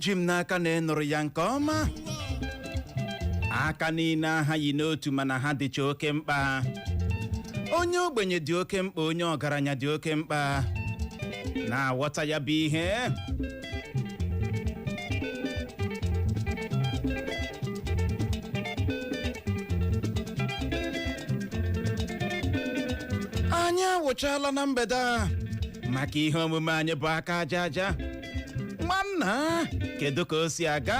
Eji m n'aka na ị nụrụ ya nke ọma. Aka niile ahaghị n'otu, mana ha dịcha oke mkpa. Onye ogbenye dị oke mkpa, onye ọgaranya dị oke mkpa. Na-aghọta ya bụ ihe. Anyị awụchala na mgbede a maka ihe omume anyị bụ Aka Aja Aja. Nwanna, kedu ka o si aga?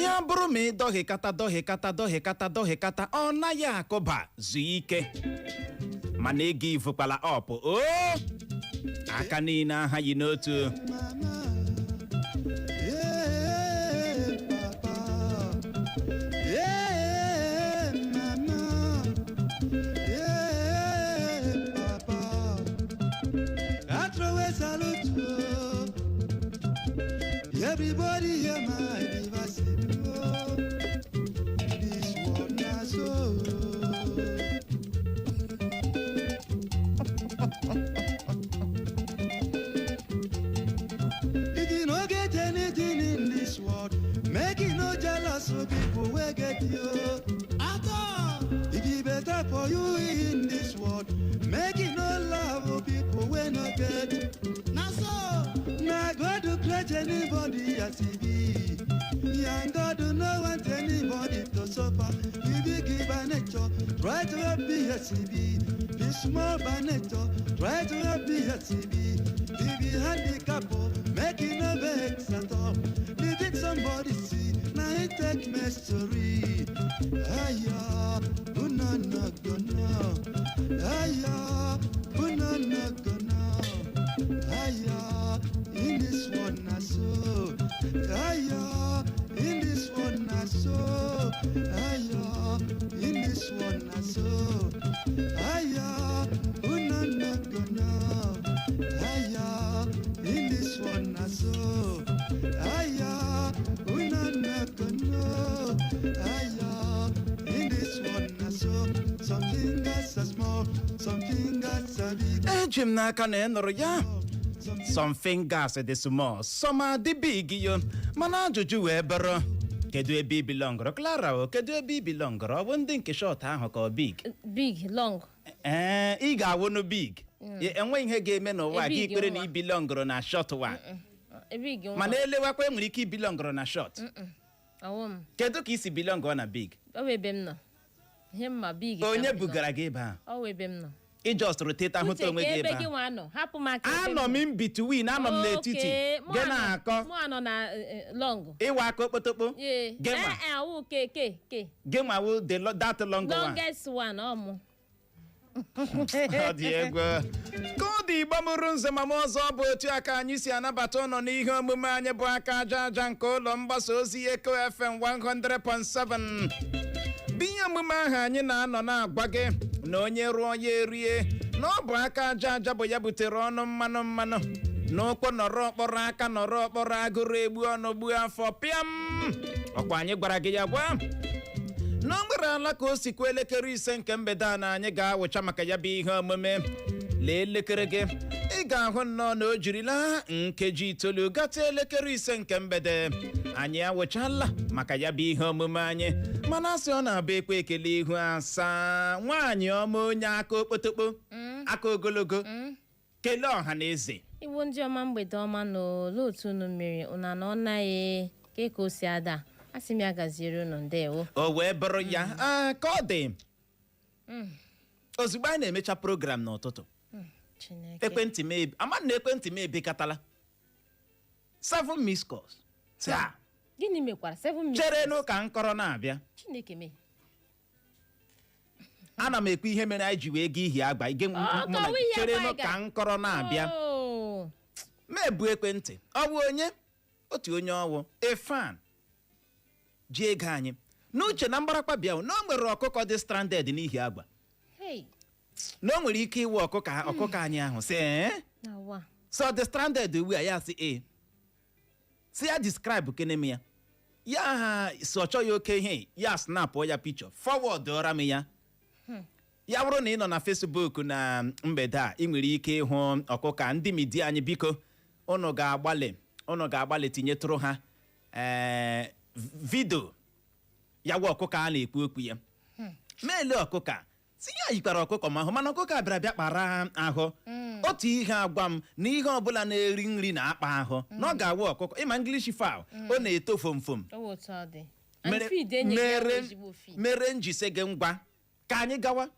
Ya bụrụ ma ị dọhịkata, dọhịkata, dọhịkata, dọhịkata, ọ naghị akụba, zuo ike, mana ego ivukwala ọpụ o. Aka niile ahaghị n'otu. Mama, yeah, papa, yeah, mama, yeah, papa. I throw a salute to everybody here, my diversity. Oh, this one na so. If you no get anything in this world, make you no jealous of people wey get you. At all. If e better for you in this world, make you no love of people wey no get. Na so. Na God to create anybody as e be. And God no want anybody to suffer. He be give by nature, try to help be as e be. Be small by nature, try to help be as e be. Be be handicap, oh, make e no vex at all. The thing somebody see, na him take me story. Aya, una no go no. Aya, una no go no. Aya, in this one na so. Aya, in this one na so. Aya, in this one na so. Aya, una no go no. Aya, in this one na so. Aya, una no go no. Aya, in this one na so. Some fingers are small, some fingers are big. Eji m n'aka na ị nụrụ ya. Some fingers dị small, some adị big yo. Mana ajụjụ wee bụrụ, kedu ebe i belongụrụ, Clara? O kedu ebe i belongụrụ? Ọ bụ ndị nke short ahụ ka ọ big? Big, long. Ee, ị ga-awụnụ big. Enwe ihe ga-eme n'ụwa gị Big ikpere na nwa. i belongụrụ na short one. Big nwa. Mana elewakwa, enwere ike i belongụrụ na short. Ọwụ m. Kedu ka i si belongụ na big? Ọ bụ ebe m nọ, ihe mma big ka Onye m nọ. bugara gị ebe a? Ọ bụ ebe m nọ. Ị just teta hụta Uche, onwe ka gị ebe ebe gị a? nwa nọ, hapụ m aka ebe m. Anọ m in between, anọ m n'etiti. Okay, mụ Gị anọ- na-akọ. Mụ anọ na long. Ịwa aka okpotokpo. Ee. Gị nwa. Ee, ọwụ ke ke ke. Gị nwa wụ that long one. Longest one, ọ mụ. Ọ dị egwu ka ọ dị. Igbo mụrụ nze ma m ọzọ, bụ otu aka anyị si anabata ụnọ n'ihe omume anyị bụ Aka Aja Aja nke ụlọ mgbasa ozi Eko FM 100.7, bụ ihe omume ahụ anyị na-anọ na-agwa gị na onye rụọ ya erie, na ọ bụ aka aja aja bụ ya butere ọnụ mmanụ mmanụ na ụkwụ nọrọ ọkpọrọ, aka nọrọ ọkpọrọ, agụrụ egbu ọnụ gbuo afọ pịam. Ọkwa anyị gwara gị ya gwa na o nwere ala ka o sikwa elekere 5 nke mgbede a na anyị ga-awụcha maka ya bụ ihe omume. Lee elekere gị, ị ga-ahụ nnọọ na o jirila nkeji 9 gata elekere 5 nke mgbede. Anyị awụchala maka ya bụ ihe omume anyị. Mana asị ọ na-abụ ekwe ekele ihu asaa. Nwaanyị ọma, onye aka okpotokpo, aka ogologo, kelee ọha na eze. Igbo ndị ọma, mgbede ọma. Na olee otu unu mmiri unu anọ naghị ke ka o si ada? Asị m ya gaziere unu, ndewo. O wee bụrụ ya. Ka ọ dị, ozugbo anyị na-emecha program n'ụtụtụ, Chineke. Ekwentị m ama na ekwentị m ebekatala seven missed calls taa. Gịnị mekwara 7 minutes? Chere n'ụka nkọrọ na-abịa. Chineke mee. Ana m ekwu ihe mere anyị ji wee gaa ihi agba ige Ọ, mụ na ka ọ ihi chere agba n'ụka anyị nkọrọ na-abịa. Oh. Ma ebu ekwentị, ọ bụ onye otu onye ọwụ efan ji ego anyị n'uche na mgbarakwa bịa na o nwere ọkụkọ dị stranded n'ihi agba, Hey. na o nwere ike iwe ọkụkọ ọkụkọ anyị ahụ sị ee. Na wa. So dị stranded ugbu a, ya sị ee, si ya describe kene m ya, ya ha si ọ chọghị oke ihe, ya snap ya picture, forward ọra m ya. Ya bụrụ na ị nọ na Facebook na mgbede a, ị nwere ike ịhụ ọkụkọ. Ndị media anyị, biko, unu ga-agbalị tinyetụrụ ha video ya gwa ọkụkọ a na-ekwu okwu ya. Meele ọkụkọ a, tinye ya yikwara ọkụkọ ma ahụ, mana ọkụkọ a bịara bịa kpara ahụ. Otu ihe agwa m na ihe ọbụla na-eri nri na-akpa ahụ na ọ ga-awụ ọkụkọ. Ịma English fowl, ọ na-eto fomfom. Ọ wụ otu ọ dị. And feed enyeghị ya bụ Mere ezigbo feed. Mere njise gị ngwa ka anyị gawa,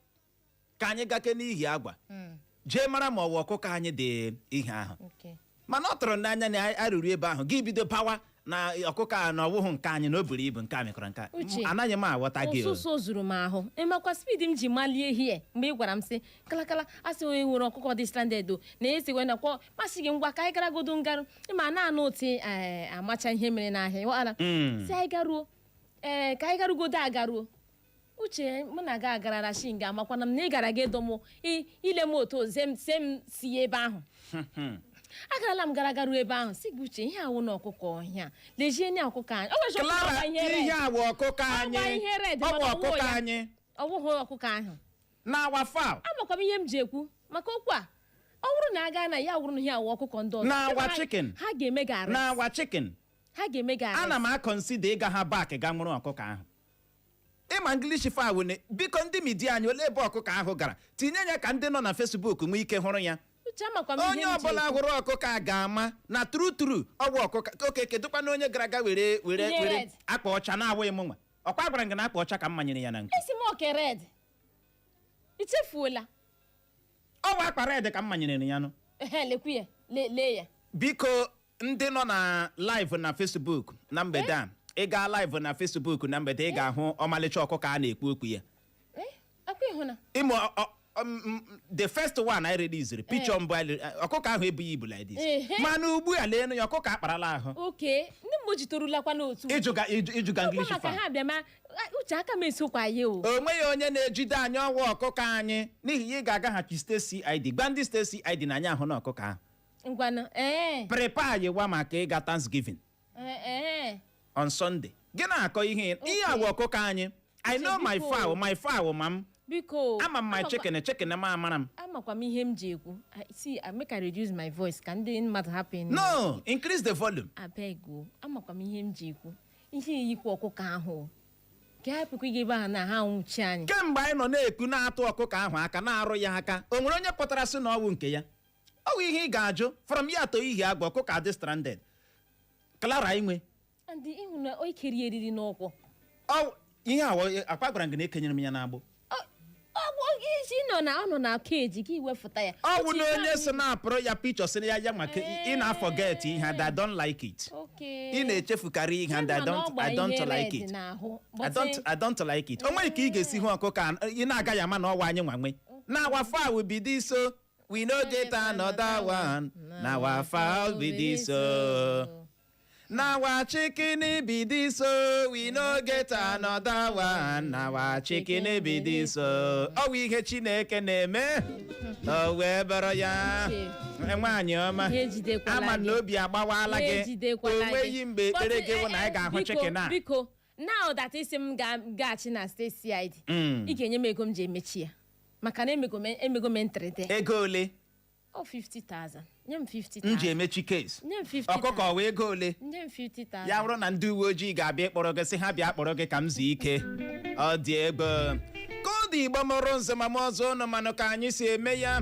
ka anyị gake n'ihi agwa jee mara ma ọwụ ọkụkọ anyị dị ihe ahụ. Mana ọ tụrụ n'anya na a ruru ebe ahụ, gị bido bawa na ọkụkọ a na ọwụhụ nke anyị, na o buru ibu, nke a mekọrọ nke a. Uche. Anaghị m aghọta gị o. Ụsụsụ zuru m ahụ. Ịmakwa speed m ji malie hie mgbe ị gwara m sị kalakala asị onye nwere ọkụkọ dị stranded o na esikwe nakwa masị gị ngwa ka anyị garagodo ngarụ. Ịma na-anụ otu amacha ihe mere n'ahịa, ịghọtara? Si anyị garuo, ee, ka anyị garugodo agaruo. Uche, mụ na gị agarara shi nga, amakwana m na ị gara ga edo m ile m otu oze m se m si ebe ahụ. Agarala m gara garuo ebe ahụ, si gị, "Uche, ihe awụ na ọkụkọ ọhịa, lejie nye ọkụkọ anyị." O nwere Clara, ọkụkọ ihe red. Ihe a bụ ọkụkọ anyị. Ọgba ihe red, Ọ bụ mana ọwụ ọkụkọ ya. anyị. Ọ bụghị ọkụkọ ahụ. Na our fowl. Amakwa m ihe m ji ekwu maka okwu a. Ọ bụrụ na aga na ya wụrụ na ihe awụ ọkụkọ ndị ọzọ, Na our chicken. ha ga-eme gị arrest. Na our chicken. Ha ga-eme gị arrest. Ana m a-consider ịga ha back ga nwụrụ ọkụkọ ahụ. Ịma English fowl ne. Biko, ndị media anyị, olee ebe ọkụkọ ahụ gara? Tinye ya ka ndị nọ na Facebook nwee ike hụrụ ya. Uche, amakwa m ihe Onye m ji ọbụla ekwu. hụrụ ọkụkọ a ga-ama na true true ọgwụ ọkụkọ oke. Kedụkwa na onye gara aga were Ihe were red. akpa ọcha na-awụghị m nwa ọkwa gwara m gị na akpa ọcha ka m manyere ya na nku. Esi m oke red, ichefuola? Ọwa akpa red ka m manyere ya nụ. Ehe, lekwu ya, lee ya. Biko, ndị nọ na live na Facebook na mgbede a, ị gaa live na Facebook na mgbede, ị ga-ahụ ọmalịcha ọkụkọ a na-ekwu okwu ya. Eh, akwa ịhụna. Ịmụ the first one I released picture mbụ ọkụkọ ahụ ebughị ibu like this. Mana ugbu a, leenụ ya, ọkụkọ akparala ahụ. Oke ndị mgbe o ji torulakwa n'otu. Ịjụga Ọkwa English maka fowl. ha bịa ma Uche, aka m esokwa ya o. O nweghị onye na-ejide anyị. Ọnwa ọkụkọ anyị n'ihi ya, ị ga-agaghachi state CID, gba ndị state CID na anyị ahụ na ọkụkọ ahụ. Ngwanụ, ee. Prepare yiwa maka ịga Thanksgiving Ee. on Sunday. Gị na-akọ ihe awa ọkụkọ anyị. I know my Biko. fowl, my fowl ma m. Biko. Ama m my chicken, chicken m amara m. Amakwa m ihe m ji ekwu. See, I make I reduce my voice ka ndị mmadụ hapụ ịnụ. No, increase the volume. Abeg o, amakwa m ihe m ji ekwu. Ihe eyikwa ọkụkọ ahụ o. Ka hapụkwa ịga ebe ahụ na ha nwụchi anyị. Kemgbe anyị nọ na-ekwu na-atụ ọkụkọ ahụ aka, na-arụ ya aka, o nwere onye pụtara sị na ọwụ nke ya? Ọ bụ ihe ị ga-ajụ from ya to ihi agwa ọkụkọ adị stranded. Clara, inwe Ndị ịhụ na o ikeri eriri n'ụkwụ. Ọ ihe a akwa gwara m gị na ekenyere m ya n'agbụ. Ọ bụ isi nọ na ọ nọ na keji ka iwefụta ya. Ọ wụ Uche, na onye ị si na-apụrụ ya picture sị ya maka ị na-forget ihe and I don't like it. Ị na-echefukarị ihe and I don't like it. I don't like it. O nweghị ka ị ga-esi hụ ọkụkọ a ị na-agaghị ama na ọwa anyị nwa nwe. Na our fowl be this o, we no get another one. Na our fowl be this o. Na our chicken be this o, we no get another one. Na our chicken be this o. Ọ bụ ihe Chineke na-eme. O wee bụrụ ya. Nwaanyị ọma. Ihe ejidekwala Ama gị. na obi agbawala Ihe gị. ejidekwala O nweghị mgbe ekpere But, gị wụ na anyị ga-ahụ biko, chicken a. Biko, now that isi m gaghachi na state CID, ị ga-enye m ego m ji emechi ya, maka na emego m entry there. Ego ole? Ọ 50,000, nye m M ji 50,000. emechi case? Nye m 50,000. Ọkụkọ wee ego ole? Nye m 50,000. Ya bụrụ na ndị uwe ojii ga-abịa ịkpọrọ gị, sị ha bịa kpọrọ gị ka m zuo ike. Ọ dị ego ka ọ dị. Igbo mụrụ nze ma m ọzọ, ụnụ manụ ka anyị si eme ya.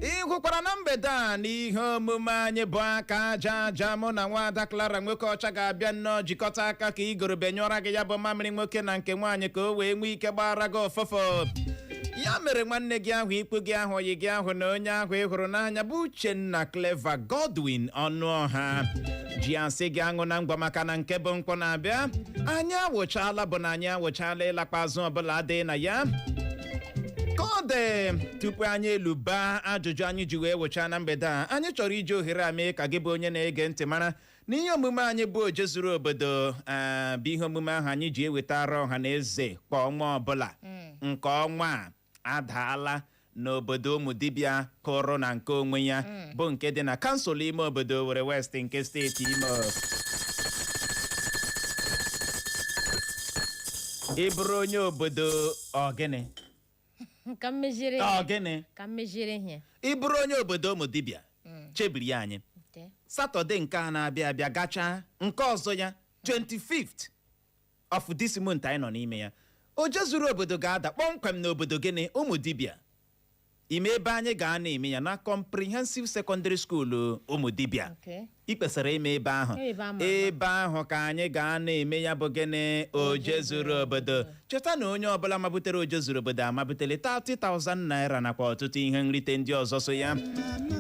Ị hụkwara na mgbede a n'ihe omume anyị bụ Aka Aja Aja, mụ na nwaada Clara nwoke ọcha ga-abịa nnọọ jikọta aka ka igorobe nyụọra gị ya bụ mamịrị nwoke na nke nwaanyị, ka o wee nwee ike gbara gị ọfọfọ. Ya mere, nwanne gị ahụ, ikwu gị ahụ, oyi gị ahụ na onye ahụ ị hụrụ n'anya bụ Uchenna Clever Godwin Ọnụọha ji asị gị aṅụ na ngwa, maka na nke bụ nkwụ na-abịa. Anyị awụchala bụ na anyị awụchala, ịlakpa azụ ọbụla adịghị na ya. Ka ọ dị, tupu anyị eluba ajụjụ anyị ji wee wụchaa na mgbede a, anyị chọrọ iji ohere a mee ka gị bụ onye na-ege ntị mara na ihe omume anyị bụ Oje Zuru Obodo bụ ihe omume ahụ anyị ji ewetara ọha na eze kwa ọnwa ọbụla. Nke ọnwa a adaala n'obodo ụmụ dibịa kụrụ na nke onwe ya, bụ nke dị na kansụl ime obodo Owerri West nke steeti Imo. Ị bụrụ onye obodo ọgịnị? Ka m meziere Ọ ya. gịnị? Ka m meziere ihe. Ị bụrụ onye obodo ụmụ dibịa, chebiri ya anyị. Okay. Satọde nke a na-abịa abịa gachaa, nke ọzọ ya, 25th of this month anyị nọ n'ime ya, oje zuru obodo ga-ada kpọmkwem n'obodo gịnị? Ụmụ dibịa. Ime ebe anyị ga-ana eme ya na Comprehensive Secondary School ụmụ dibịa. Okay. Ị kwesịrị ime ebe ahụ. Ebe ama ama. Ebe ahụ ka anyị ga-ana eme ya bụ gịnị? Oje zuru obodo. Cheta na onye ọbụla mabutere oje zuru obodo amabutere 30,000 naira nakwa ọtụtụ ihe nrite ndị ọzọ so ya.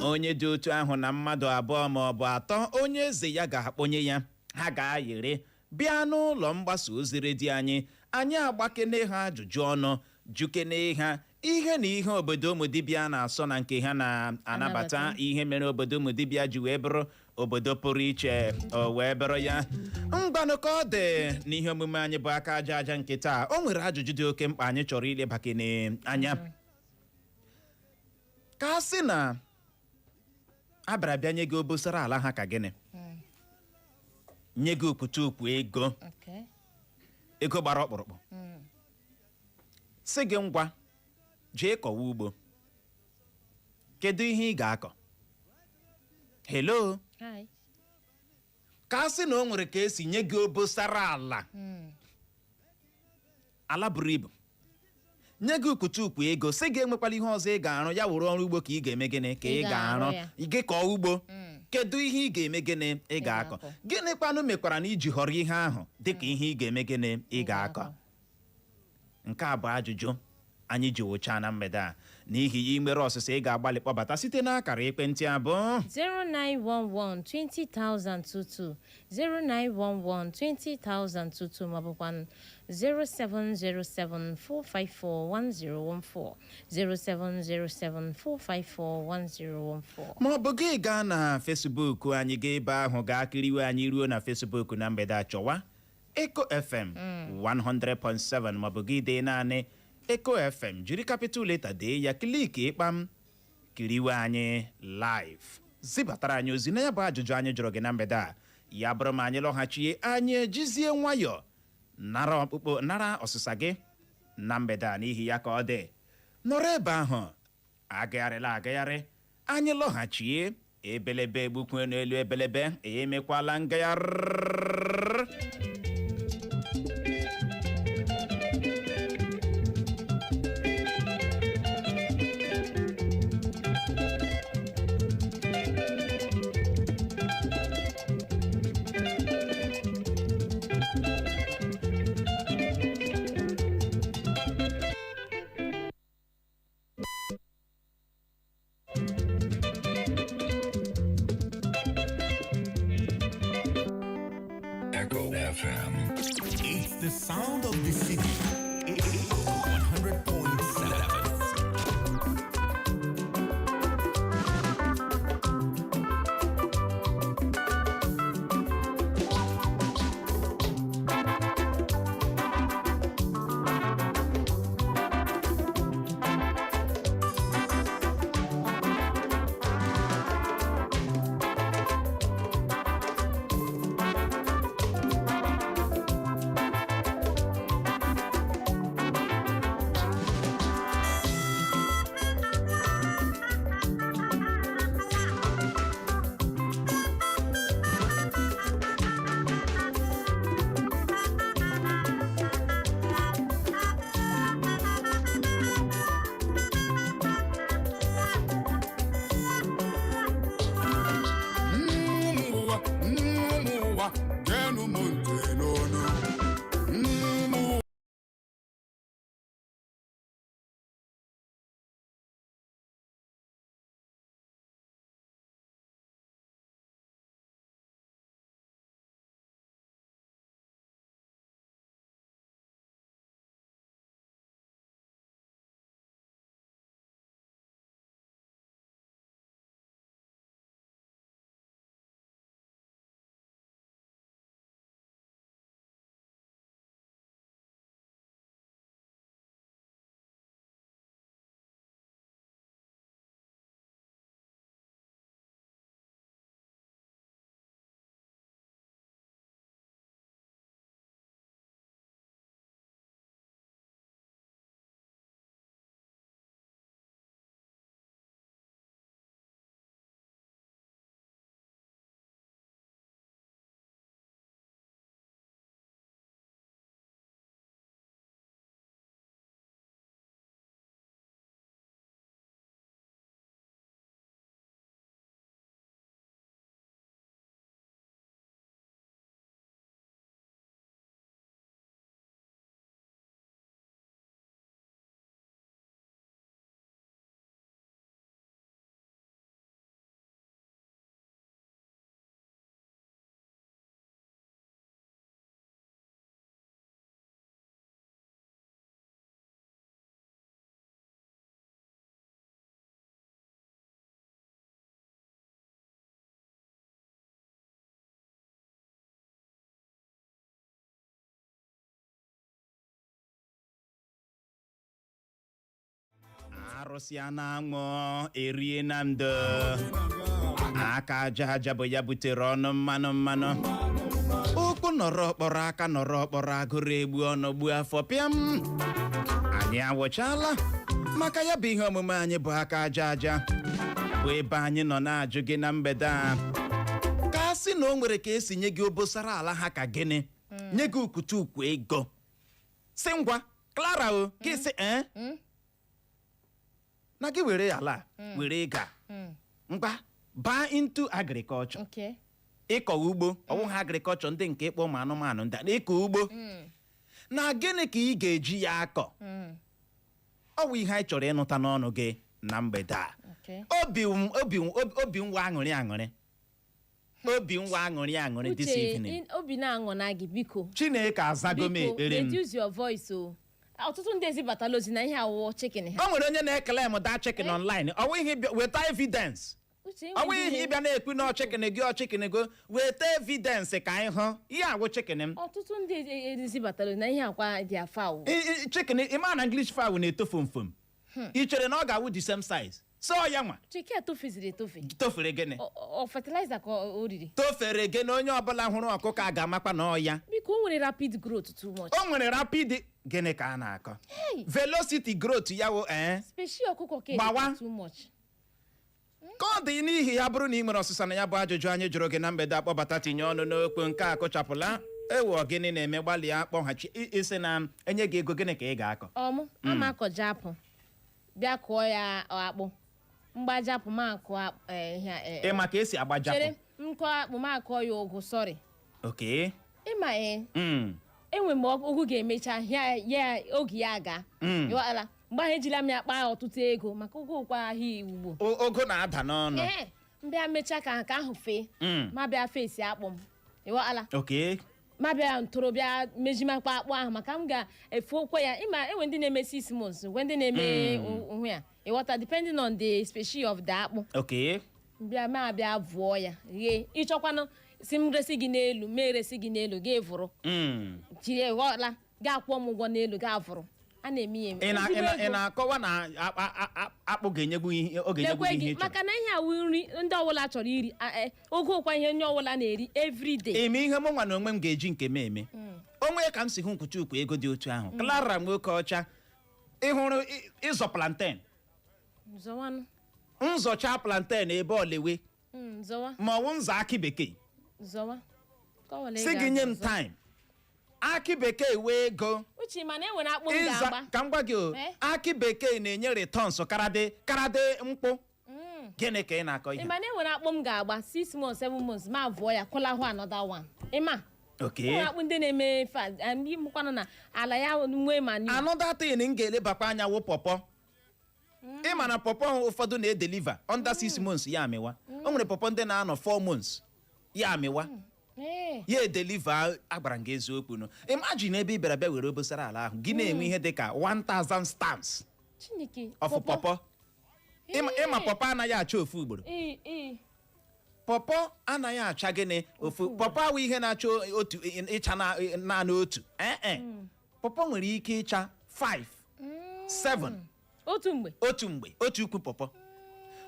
Onye dị otu ahụ na mmadụ abụọ ma ọ bụ atọ onye eze ya ga-akpọnye ya, ha ga-ayịrị bịa n'ụlọ mgbasa ozi redio anyị, anyị agbakene ha ajụjụ ọnụ, jukene ha ihe na ihe obodo ụmụ dibịa na-asọ na nke ha na-anabata, Anabata. ihe mere obodo ụmụ dibịa ji wee bụrụ obodo pụrụ iche. O wee bụrụ ya. Ngwanụ, ka ọ dị n'ihe omume anyị bụ aka aja aja nke taa, o nwere ajụjụ dị oke mkpa anyị chọrọ ilebakene anya. Ka a sị na a bịara bịa nye gị obosara ala ha ka gịnị, nye gị okwute okwu ego, ego gbara ọkpụrụkpụ, sị gị ngwa, jee kọwa ugbo, kedu ihe ị ga-akọ? Hello? Hi. Ka a sị na o nwere ka esi nye gị obosara ala, ala buru ibu, nye gị ukwutukwu ego, sị gị enwekwala ihe ọzọ ị ga-arụ, ya wụrụ ọrụ ugbo ka ị ga-eme gịnị, ka ị Ị ga-arụ ga-arụ ya. Gị kọọ ugbo, kedu ihe ị ga-eme gịnị, ị ga-akọ? Ga-akọ. Gịnị kwanụ mekwara na iji họrọ ihe ahụ dịka ihe ị ga-eme gịnị, ị ga-akọ? Nke a bụ ajụjụ anyị ji wụchaa na mgbede a. N'ihi ya, ị nwere ọsịsa, ị ga-agbalị kpọbata site n'akara ekwentị abụọ: 0911 20022, 0911 20022, maọbụkwa 0707 454 1014, 0707 454 1014. Ma ọ bụ gị gaa na Facebook anyị, gaa ebe ahụ gaa kiriwe anyị ruo na Facebook na mgbede a. Chọwa Eco FM 100.7, maọbụ gị dee naanị Eco FM, jiri capital letter dee ya, click ịkpam, kiriwe anyị live. Zibatara anyị ozi na ya bụ ajụjụ anyị jụrụ gị na mgbede a. Ya bụrụ ma anyị lọghachie, anyị ejizie nwayọọ nara ọkpụkpọ, nara ọsịsa gị na mgbede a. N'ihi ya, ka ọ dị, nọrọ ebe ahụ, agagharịla agagharị. Anyị lọghachie, ebelebe egbukwe n'elu ebelebe emekwala ngagharị. Echo FM. It's the sound of the city. 100.7. Arụsịa na anwụ erie na ndo. Aka aja aja bụ ya butere ọnụ mmanụ mmanụ. Ụkwụ nọrọ ọkpọrọ, aka nọrọ ọkpọrọ, agụrụ egbu ọnụ gbuo afọ pịam. Anyị awụchala maka ya bụ ihe omume anyị bụ Aka Aja Aja, bụ ebe anyị nọ na-ajụ gị na mgbede a, ka a sị na o nwere ka esi nye gị obosara ala ha ka gịnị, nye gị ukwute ukwu ego, si ngwa Clara, o ka isi ee na gị were ala a, were ego a, ngwa baa into agriculture, ịkọ ugbo. Ọwụ ha agriculture ndị nke ịkpọ ụmụ anụmanụ ndị a, ịkọ ugbo na gịnị ka ị ga-eji ya akọ? Ọ bụ ihe anyị chọrọ ịnụta n'ọnụ gị na mgbede a. Obi nwa aṅụrị aṅụrị, obi nwa aṅụrị aṅụrị this Uche, evening. Obi na-aṅụ na gị, biko. Chineke azago m Biko, ekpere m. reduce your voice o. Ọtụtụ ndị ezibatala ozi na ihe awụọ chicken ha. O nwere onye na-ekele m da chicken online. Ọ wụ ihe weta evidence. Uche, Ọ wụ ihe ịbịa na-ekwu na chicken gị, ọ chicken gị, weta evidence ka anyị hụ ihe awụ chicken m. Ọtụtụ ndị ezibatala ozi na ihe akwa dị afa. Chicken, ị ma na English fowl na-eto fom fom. Ị chere na ọ ga-awụ the same size? So ya nwa. Chicken etofeziri etofe. Tofere gịnị? Ọ fertilizer ka o riri. Tofere gịnị? Onye ọbụla hụrụ ọkụkọ a ga-amakwa na ọ ya. Biko, o nwere rapid growth too much. O nwere rapid gịnị ka a na-akọ? Hey! Velocity growth ya wụ ee. Species ọkụkọ ka Gbawa. dị too much. Ka ọ dị n'ihi ya, bụrụ na ị nwere ọsịsa na ya bụ ajụjụ anyị jụrụ gị na mgbede, akpọbata, tinye ọnụ n'okwu nke a. Kụchapụla ewu, gịnị na-eme? Gbalịa kpọghachi isi na enye gị ego, gịnị ka ị ga-akọ? Ọmụ ama akọja apụ, bịa kụọ ya akpụ, mgbajapụ ma akụ ihe a, Ị ma ka esi agbajapụ? Chere, nkọ akpụ ma akụọ ya ụgụ, sorry. Ịma ee, enwe mgbe ụgụ ga-emecha ya ya oge ya aga. Ịghọtala? Mgbe ahụ ejila m ya kpaa ọtụtụ ego maka ụgụ ụkwa ahịa ugbo. Ogo na-ada n'ọnụ. Ee, mbịa mechaa ka nke ahụ fee, ma bịa fesi akpụ m. Ịghọtala? Ma bịa ntorobịa mejimakpa akpụ ahụ maka m ga-efu okwe ya. Ịma enwe ndị na-eme 6 months, nwe ndị na-eme hụ ya. Ịghọta? Depending on the species of the akpụ. Bịa ma bịa vụọ ya ghee. Ịchọkwanụ si m resi gị n'elu, ma eresi gị n'elu, gị vụrụ. Jiri, ghọọla, ga akwụọ m ụgwọ n'elu, ga vụrụ. A na-eme ya eme. Ị Ezigbo ị ego. na-akọwa na akpụ ga-enyegbu ihe ọ ga-enyegbu Lekwe gị ihe gị ị chọrọ. Maka na ihe awụ nri ndị ọbụla chọrọ iri, oge ụkwa ihe onye ọbụla na-eri everyday. Eme ihe mụ nwa na onwe m ga-eji nke m eme onwe ka m si hụ nkwuchi ukwu ego dị otu ahụ. Clara nwoke ọcha, ị hụrụ ịzọ plantain? Zọwanụ. Nzọcha plantain ebe olewe. Zọwa. Ma ọ wụ nzọ akị bekee. Zọwa. Ka ọ were Si ị gị nye m ga-azọ. time, akị bekee wee ego. Uche, mana e nwere akpụ m Ịza ga-agba. ka m gwa gị o. Eh? Akị bekee na-enye returns karade karade mkpụ. Gịnị ka ị na-akọ Ị ihe? mana e nwere akpụ m ga-agba 6 months, 7 months, ma vụọ ya kụlahụ another one. Ịma e nwere akpụ ndị na-eme fast, ndị mụkwanụ na ala ya nwee manure. Another thing m ga-elebakwa anya wụ pọpọ. Ị ma na pọpọ ụfọdụ na-edeliver under 6 months ya amịwa. O nwere pọpọ ndị na-anọ 4 months ya amịwa. Ya edeliver. Agbara m gị eziokwu nụ. Imagine ebe ị bịara bịa were obosara ala ahụ, gị na-enwe ihe dị ka 1000 stamps Chineke! of pọpọ. Ịma pọpọ anaghị acha ofu ugboro. Ee ee Pọpọ anaghị acha gịnị ofu. Pọpọ awụ ihe na-acha otu, ịcha naanị otu. Ee, pọpọ nwere ike ịcha 5, 7 Otu mgbe. Otu mgbe, otu ukwu pọpọ.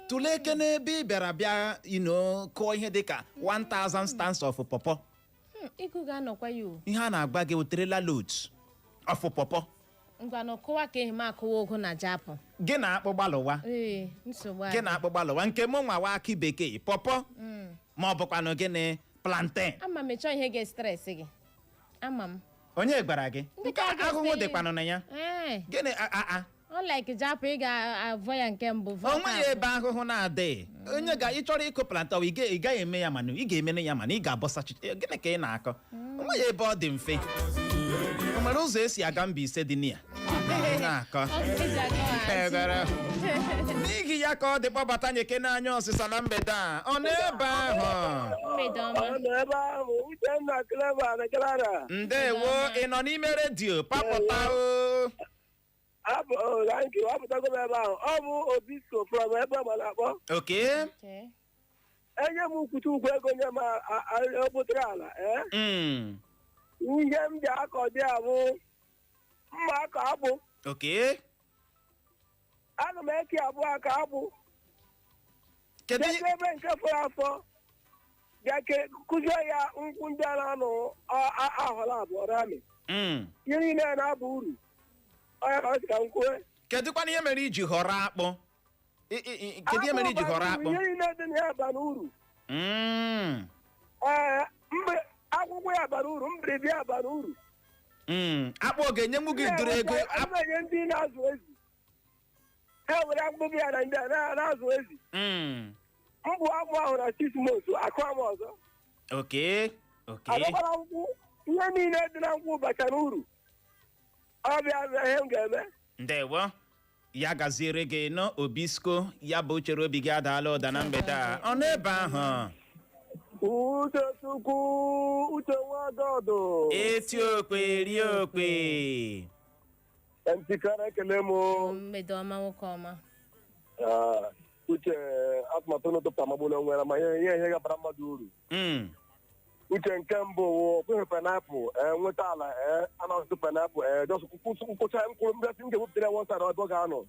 Tụlee eke n'ebe ị bịara bịa ino kụọ ihe dịka 1000 stands of pọpọ. Iku ga-anọkwa ya o. Ihe a na-agba gị, trailer loads of pọpọ. Ngwanụ, kụwa ka ehi m akụwa ogo na japụ. Gị na-akpụ gbalụwa. Ee, nsogbu Gị adị. na-akpụ gbalụwa nke mụ nwawa akị bekee, pọpọ, ma ọ bụkwanụ gịnị, plantain. Ama m ịchọ ihe ga-estress gị, ama m. Onye gwara gị? Ndị Nke ka ga-ese ahụhụ ihe. dịkwanụ na ya. Ee. Gịnị a Ọ like japụ, ị ga-avọ ya nke mbụ, vọ O nweghị nke ebe ahụhụ na-adịghị. Onye ga ị chọrọ ịkụ plantain, ị gaghị eme ya, mana ị ga-emene ya, mana ị ga-abọsachi. Gịnị ka ị na-akọ? O nweghị ebe ọ dị mfe. O nwere ụzọ esi aga mba ise dị na ya. Ị na-akọ. Ọ eji aga. Egwere. N'ihi ya ka ọ dị, kpọbata nyeke n'anya ọsịsa na mgbede a. Ọ n'ebe ahụ. Mgbede ọma. Ọ nọ ebe ahụ, Uchenna, Clever na Clara. Ndewo. Ị nọ n'ime redio papụta o. Abụ oh, thank you. Apụtago m ebe ahụ. Ọ bụ Obisco from ebe ma na-akpọ. Okay. Enye m nkwute ukwu ego, nye m obotara ala ee. Ihe m ji akọ dị abụ mma akọ akpụ. Aga m eke abụọ ka akpụ. Kedu Bịa ebe nke fọrọ afọ, bịa kụzie ya nkwụ ndị a na-anụ ahọrọ abụọ rami. Ihe niile na-aba uru ọya ka ọ sị ka m kwue. Kedụkwana ihe mere iji họrọ akpụ? Kedu ihe mere iji họrọ akpụ? Ihe niile dị na ya bara uru. Ee, mgbe akwụkwọ ya bara uru, mgbịrịgba ya bara uru. Akpụ ọ ga-enyenwu gị ụdịrị ego? A na-enye ndị na-azụ ezi, ha were akpụkpọ ya na ndị a na-azụ ezi. Mbụ akpụ ahụ na 6 months, akụ ama ọzọ. Okay. Agakwara nkwụ, ihe niile dị na nkwụ bachara uru. Ọ bịa bịa, ihe m ga-eme. Ndewo, ya gaziere gị nọ, Obisco. Ya bụ chere obi gị adaala ụda na mgbede a. Ọ n'ebe ahụ. Uche Chukwu, Uche Nwadọdụ. Eti okwe rie okwe. Ntikara, ekele m. Mgbede ọma, nwoke ọma. Ah, Uche, atụmatụ n'ụtụtụ amagbula onwe ya, ma ihe gabara mmadụ uru. Uche, nke mbụ wụ okweghị pineapple ee nweta ala ee a na-azụ pineapple just nkwụcha mkpụrụ mbịasị m ga-ewepụtara one side ebe ọ ga-anọ.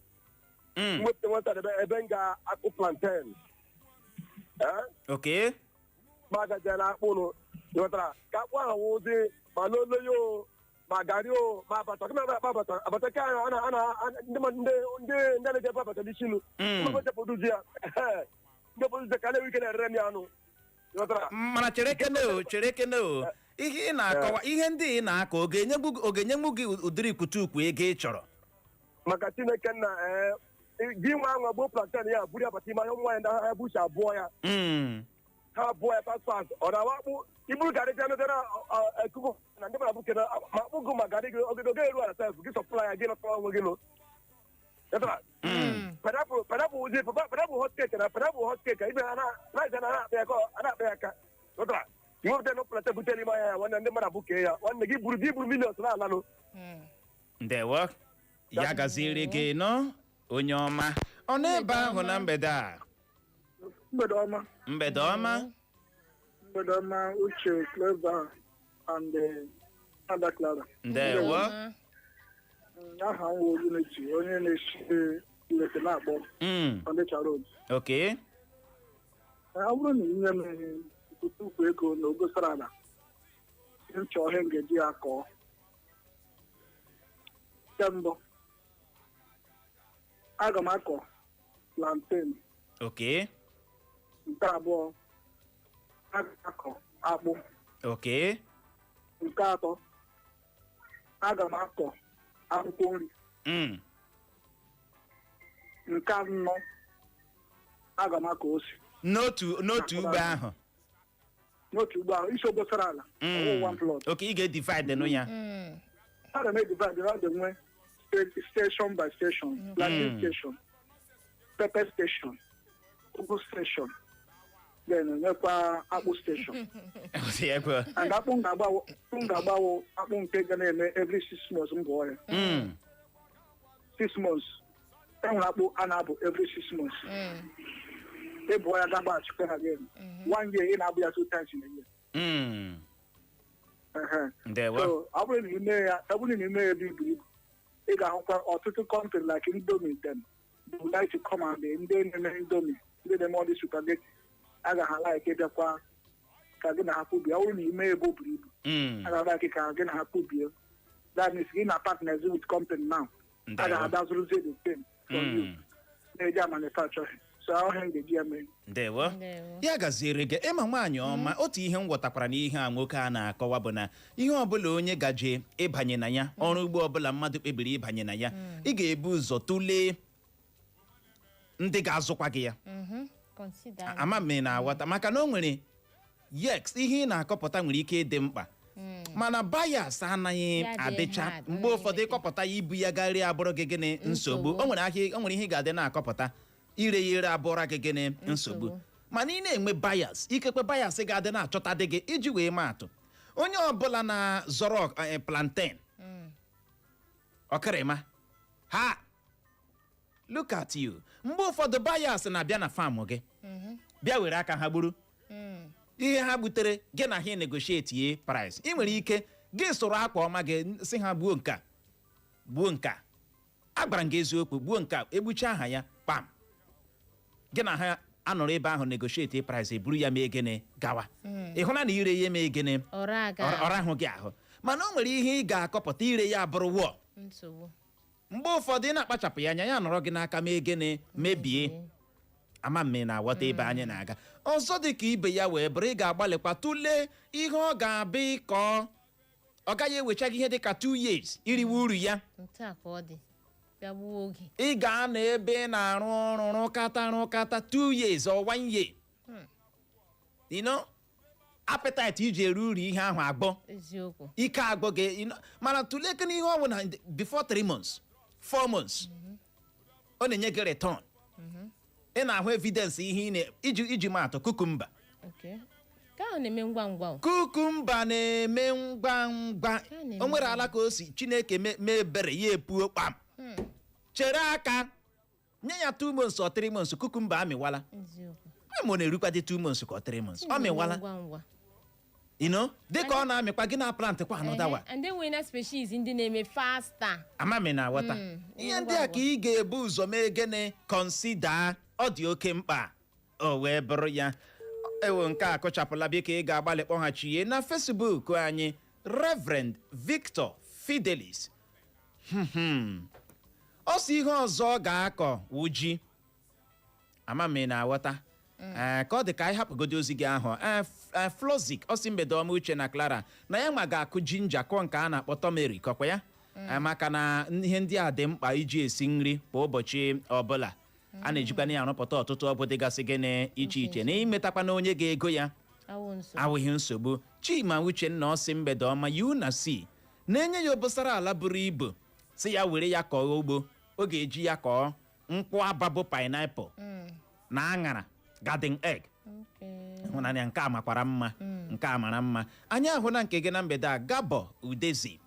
Mwepụta one side ebe m ga-akụ plantain ma agajela akpụnụ, ịghọtara ka akpụ ahụ wụzi ma loloyo o, ma garị o, ma abacha. Kama akpa abacha, abacha ka ahụ a na ndị mmadụ, ndị na-eji ebe abacha n'isinu. Ndị mmadụ produce ya, ndị produce ka na-enwe ike na-erere m ya anụ, ịghọtara? Mana chere kene o, chere kene o. Ihe ị na-akọwa, ihe ndị ị na-akọ, ọ ga-enyenwu gị ụdịrị ikwutukwu ego ị chọrọ? Maka Chineke nna, ee, gị nwa anwa gbuo plantain ya, buru ya bata ime ahịa, ụmụ nwaanyị ndị ahịa bucha abụọ ya. Ha abụọ ya fast fast. Ọ na-awa akpụ iburu garị bịa metara ekuku na ndị mmadụ bukere ma akpụ gị ma garị gị oge oge eru ala sef gị supply ya, gị nọtara onwe gị nụ. Ghọtara? Pineapple, pineapple wụzi pineapple hot cake na pineapple hot cake ibe ha na na na na-akpa ya ka a na-akpa ya aka. Ghọtara? Iwepụta na plantain bute n'ime ahịa ya, nwanne, ndị mmadụ abụkee ya, nwanne, gị buru millions na-alanụ. Ndewo, ya gaziere gị nọ, onye ọma. Ọ n'ebe ahụ na mgbede a. Mgbede ọma. Mgbede ọma. Mgbede ọma, Uche, Clever and Ada Clara. Ndewo. Aha m wụ Unity, onye na-esi Ilete na-akpọ Onitsha Road. Ọ bụrụ na inye m ukwu ego na obosara ala, m chọọ ihe m ga-eji ya kọọ. Nke mbụ, aga m akọ plantain. Nke abụọ, aga m akọ akpụ. Nke atọ, aga m akọ akwụkwọ nri. Nke anọ, aga m akọ ose. N'otu ugbo ahụ? N'otu ugbo ahụ, isi obosara ala. Ọwụ one plot. Okay, ị ga-edivide nụ ya. Aga m edivide ya dị nwe station by station: plantain station, pepper station, ugu station, then nwekwa akpụ station. And akpụ m ga-agbawo, akpụ m ga-agbawo, akpụ nke ga na-eme every 6 months m gụọ ya. 6 months. Enwere akpụ a na-abụ every 6 months. Ịbụọ ya gagbachikwa again one year, ị na-abụ ya two times in a year. Ehe. Ndewo. So ọ bụrụ na ime ya, ọ bụrụ na ime ya ebe ibu ibu, ị ga-ahụkwa ọtụtụ company like Indomie, them they would like to come and ndị na-eme Indomie, ndị na-eme all this spaghetti, agaghị like ịbịakwa ka gị na ha kwubie. Ọ bụrụ na ime ebe o buru ibu, agaghị like ka gị na ha kwubie. That means gị na partners with company now agaghị abịa zụrụzie the same from you, na-eji a manufacture. So ahụ m ga-eji ya mee. Ndewo. Ndewo. Ya gaziere gị. Ịma, nwaanyị ọma, otu ihe m ghọtakwara n'ihe a nwoke a na-akọwa bụ na ihe ọbụla onye gaje ịbanye na ya, ọrụ ugbo ọbụla mmadụ kpebiri ịbanye na ya, ị ga-ebu ụzọ tụlee ndị ga-azụkwa gị ya. Consider. Ama m ị na-aghọta, maka na o nwere, yes, ihe ị na-akọpụta nwere ike ịdị mkpa, mana buyers anaghị Ya dị adịcha. hard. Mgbe ụfọdụ ịkọpụta ya, ibu ya garị abụrụ gị gịnị? Nsogbu. Nsogbu. O nwere ahịa, o nwere ihe ị ga-adị na-akọpụta, ire ya ere abụọra gị gịnị? Nsogbu. Nsogbu. Mana ị na-enwe buyers, ikekwe buyers ga-adị na-achọta dị gị. Iji wee maa atụ, onye ọbụla na-zọrọ plantain ọkịrịma ha, look at you, mgbe ụfọdụ buyers na-abịa na farm gị bịa were aka ha gburu ihe ha gbutere, gị na ha negotiate ye price. Ị nwere ike gị sụrụ akwa ọma gị, si ha gbuo nka, gbuo nka. Agwara m gị eziokwu, gbuo nke a, egbucha aha ya kpam, gị na ha anọrọ ebe ahụ negotiate price, eburu ya mee gịnị? Gawa. Ị hụla na ire ya mee gịnị? Ọra aga. Ọrahụ gị ahụ, mana o nwere ihe ị ga-akọpụta, ire ya bụrụ wọ Nsogbu. Mgbe ụfọdụ ị na-akpachapụ ya anya, ya nọrọ gị n'aka mee gịnị? Mebie. Ama m na-aghọta ebe anyị na-aga. Ọzọ dị ka ibe ya wee bụrụ, ị ga-agbalịkwa tụlee ihe ọ ga-abịa ịkọ, ọ gaghị ewecha gị ihe dị ka 2 years iriwe uru ya. Otu a ka ọ dị, bịa gbuo oge. Ị ga-anọ ebe ị na-arụ ọrụ rụkata rụkata 2 years or 1 year, appetite iji eri uru ihe ahụ agbọ. Ike agbọ gị. Mana tụlee ihe ọ bụ na before 3 months, 4 months, ọ na-enye gị return. Ị na-ahụ evidence ihe ị na iji maatụ cucumber. Okay. Nke ahụ na-eme ngwa ngwa o. Cucumber na-eme ngwa ngwa. A na-eme. O nwere ala ka o si Chineke mee ebere, ya epuo kpam. Chere aka nye ya 2 months or 3 months, cucumber amịwala. Ma ọ na-erukwa dị 2 months ka ọ 3 months, ọ mịwala. Ngwa ngwa. Dịka ọ na-amịkwa, gị na plant kwa another one. And then nwere na species ndị na-eme faster. Amami na aghọta. Ihe ndị a ka ị ga-ebu ụzọ mee gịnị? Consider. Ọ dị oke mkpa. O wee bụrụ ya, ewo, nke a kụchapụla. Biko, ị ga-agbalị kpọghachie na Facebook anyị. Reverend Victor Fidelis, ọ sị ihe ọzọ ọ ga-akọ wụ ji. Amami na aghọta. Ee, ka ọ dị ka anyị hapụgodi ozi gị ahụ. Ee, Flozik, ọ sị, mgbede ọma, Uche na Clara, na ya nwa ga-akụ ginger, kụọ nke a na-akpọ turmeric, ọkwa ya. Ee, maka na ihe ndị a dị mkpa iji esi nri kwa ụbọchị ọbụla. A na-ejikwa na ya arụpụta ọtụtụ ọgwụ dịgasị gịnị iche iche, na imetakwa na onye ga-ego ya Awụ nsogbu. awụghị nsogbu. Chima Uchenna, ọsị, mgbede ọma, yu na si na-enye ya obosara ala buru ibu, si ya were ya kọọ ugbo, ọ ga-eji ya kọọ nkwụ aba bụ pineapple na aṅara, garden egg. Ịhụnanya nke a makwara mma, nke a mara mma. Anyị ahụla nke gị na mgbede a. Gabo Udezi,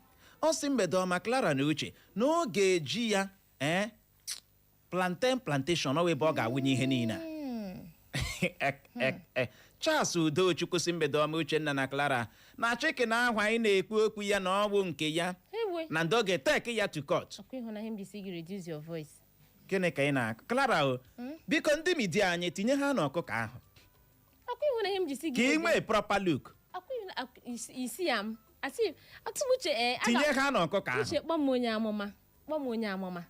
ọ sị, mgbede ọma, Clara na Uche, na ọ ga-eji ya ee plantain plantation, ọ wụ ebe ọ ga-awụnye ihe niile a. Charles Udochukwu si, mgbede ọma, Uchenna na Clara, na chicken ahụ anyị na-ekwu okwu ya na ọ bụ nke ya Ewe. na ndị ọ ga-eteke ya to court. Ọkwa ịhụnanya m ji si gị reduce your voice. Gịnị ka ị na Clara o? Biko, ndị media anyị, tinye ha n'ọkụkọ ahụ. Ọkwa ịhụnanya m ji si gị ka ị nwee proper look. Ọkwa ịhụnanya isi ya m asị atụ m uche ee Tinye ha n'ọkụkọ ahụ. Uche, kpọọ m onye amụma, kpọọ m onye amụma,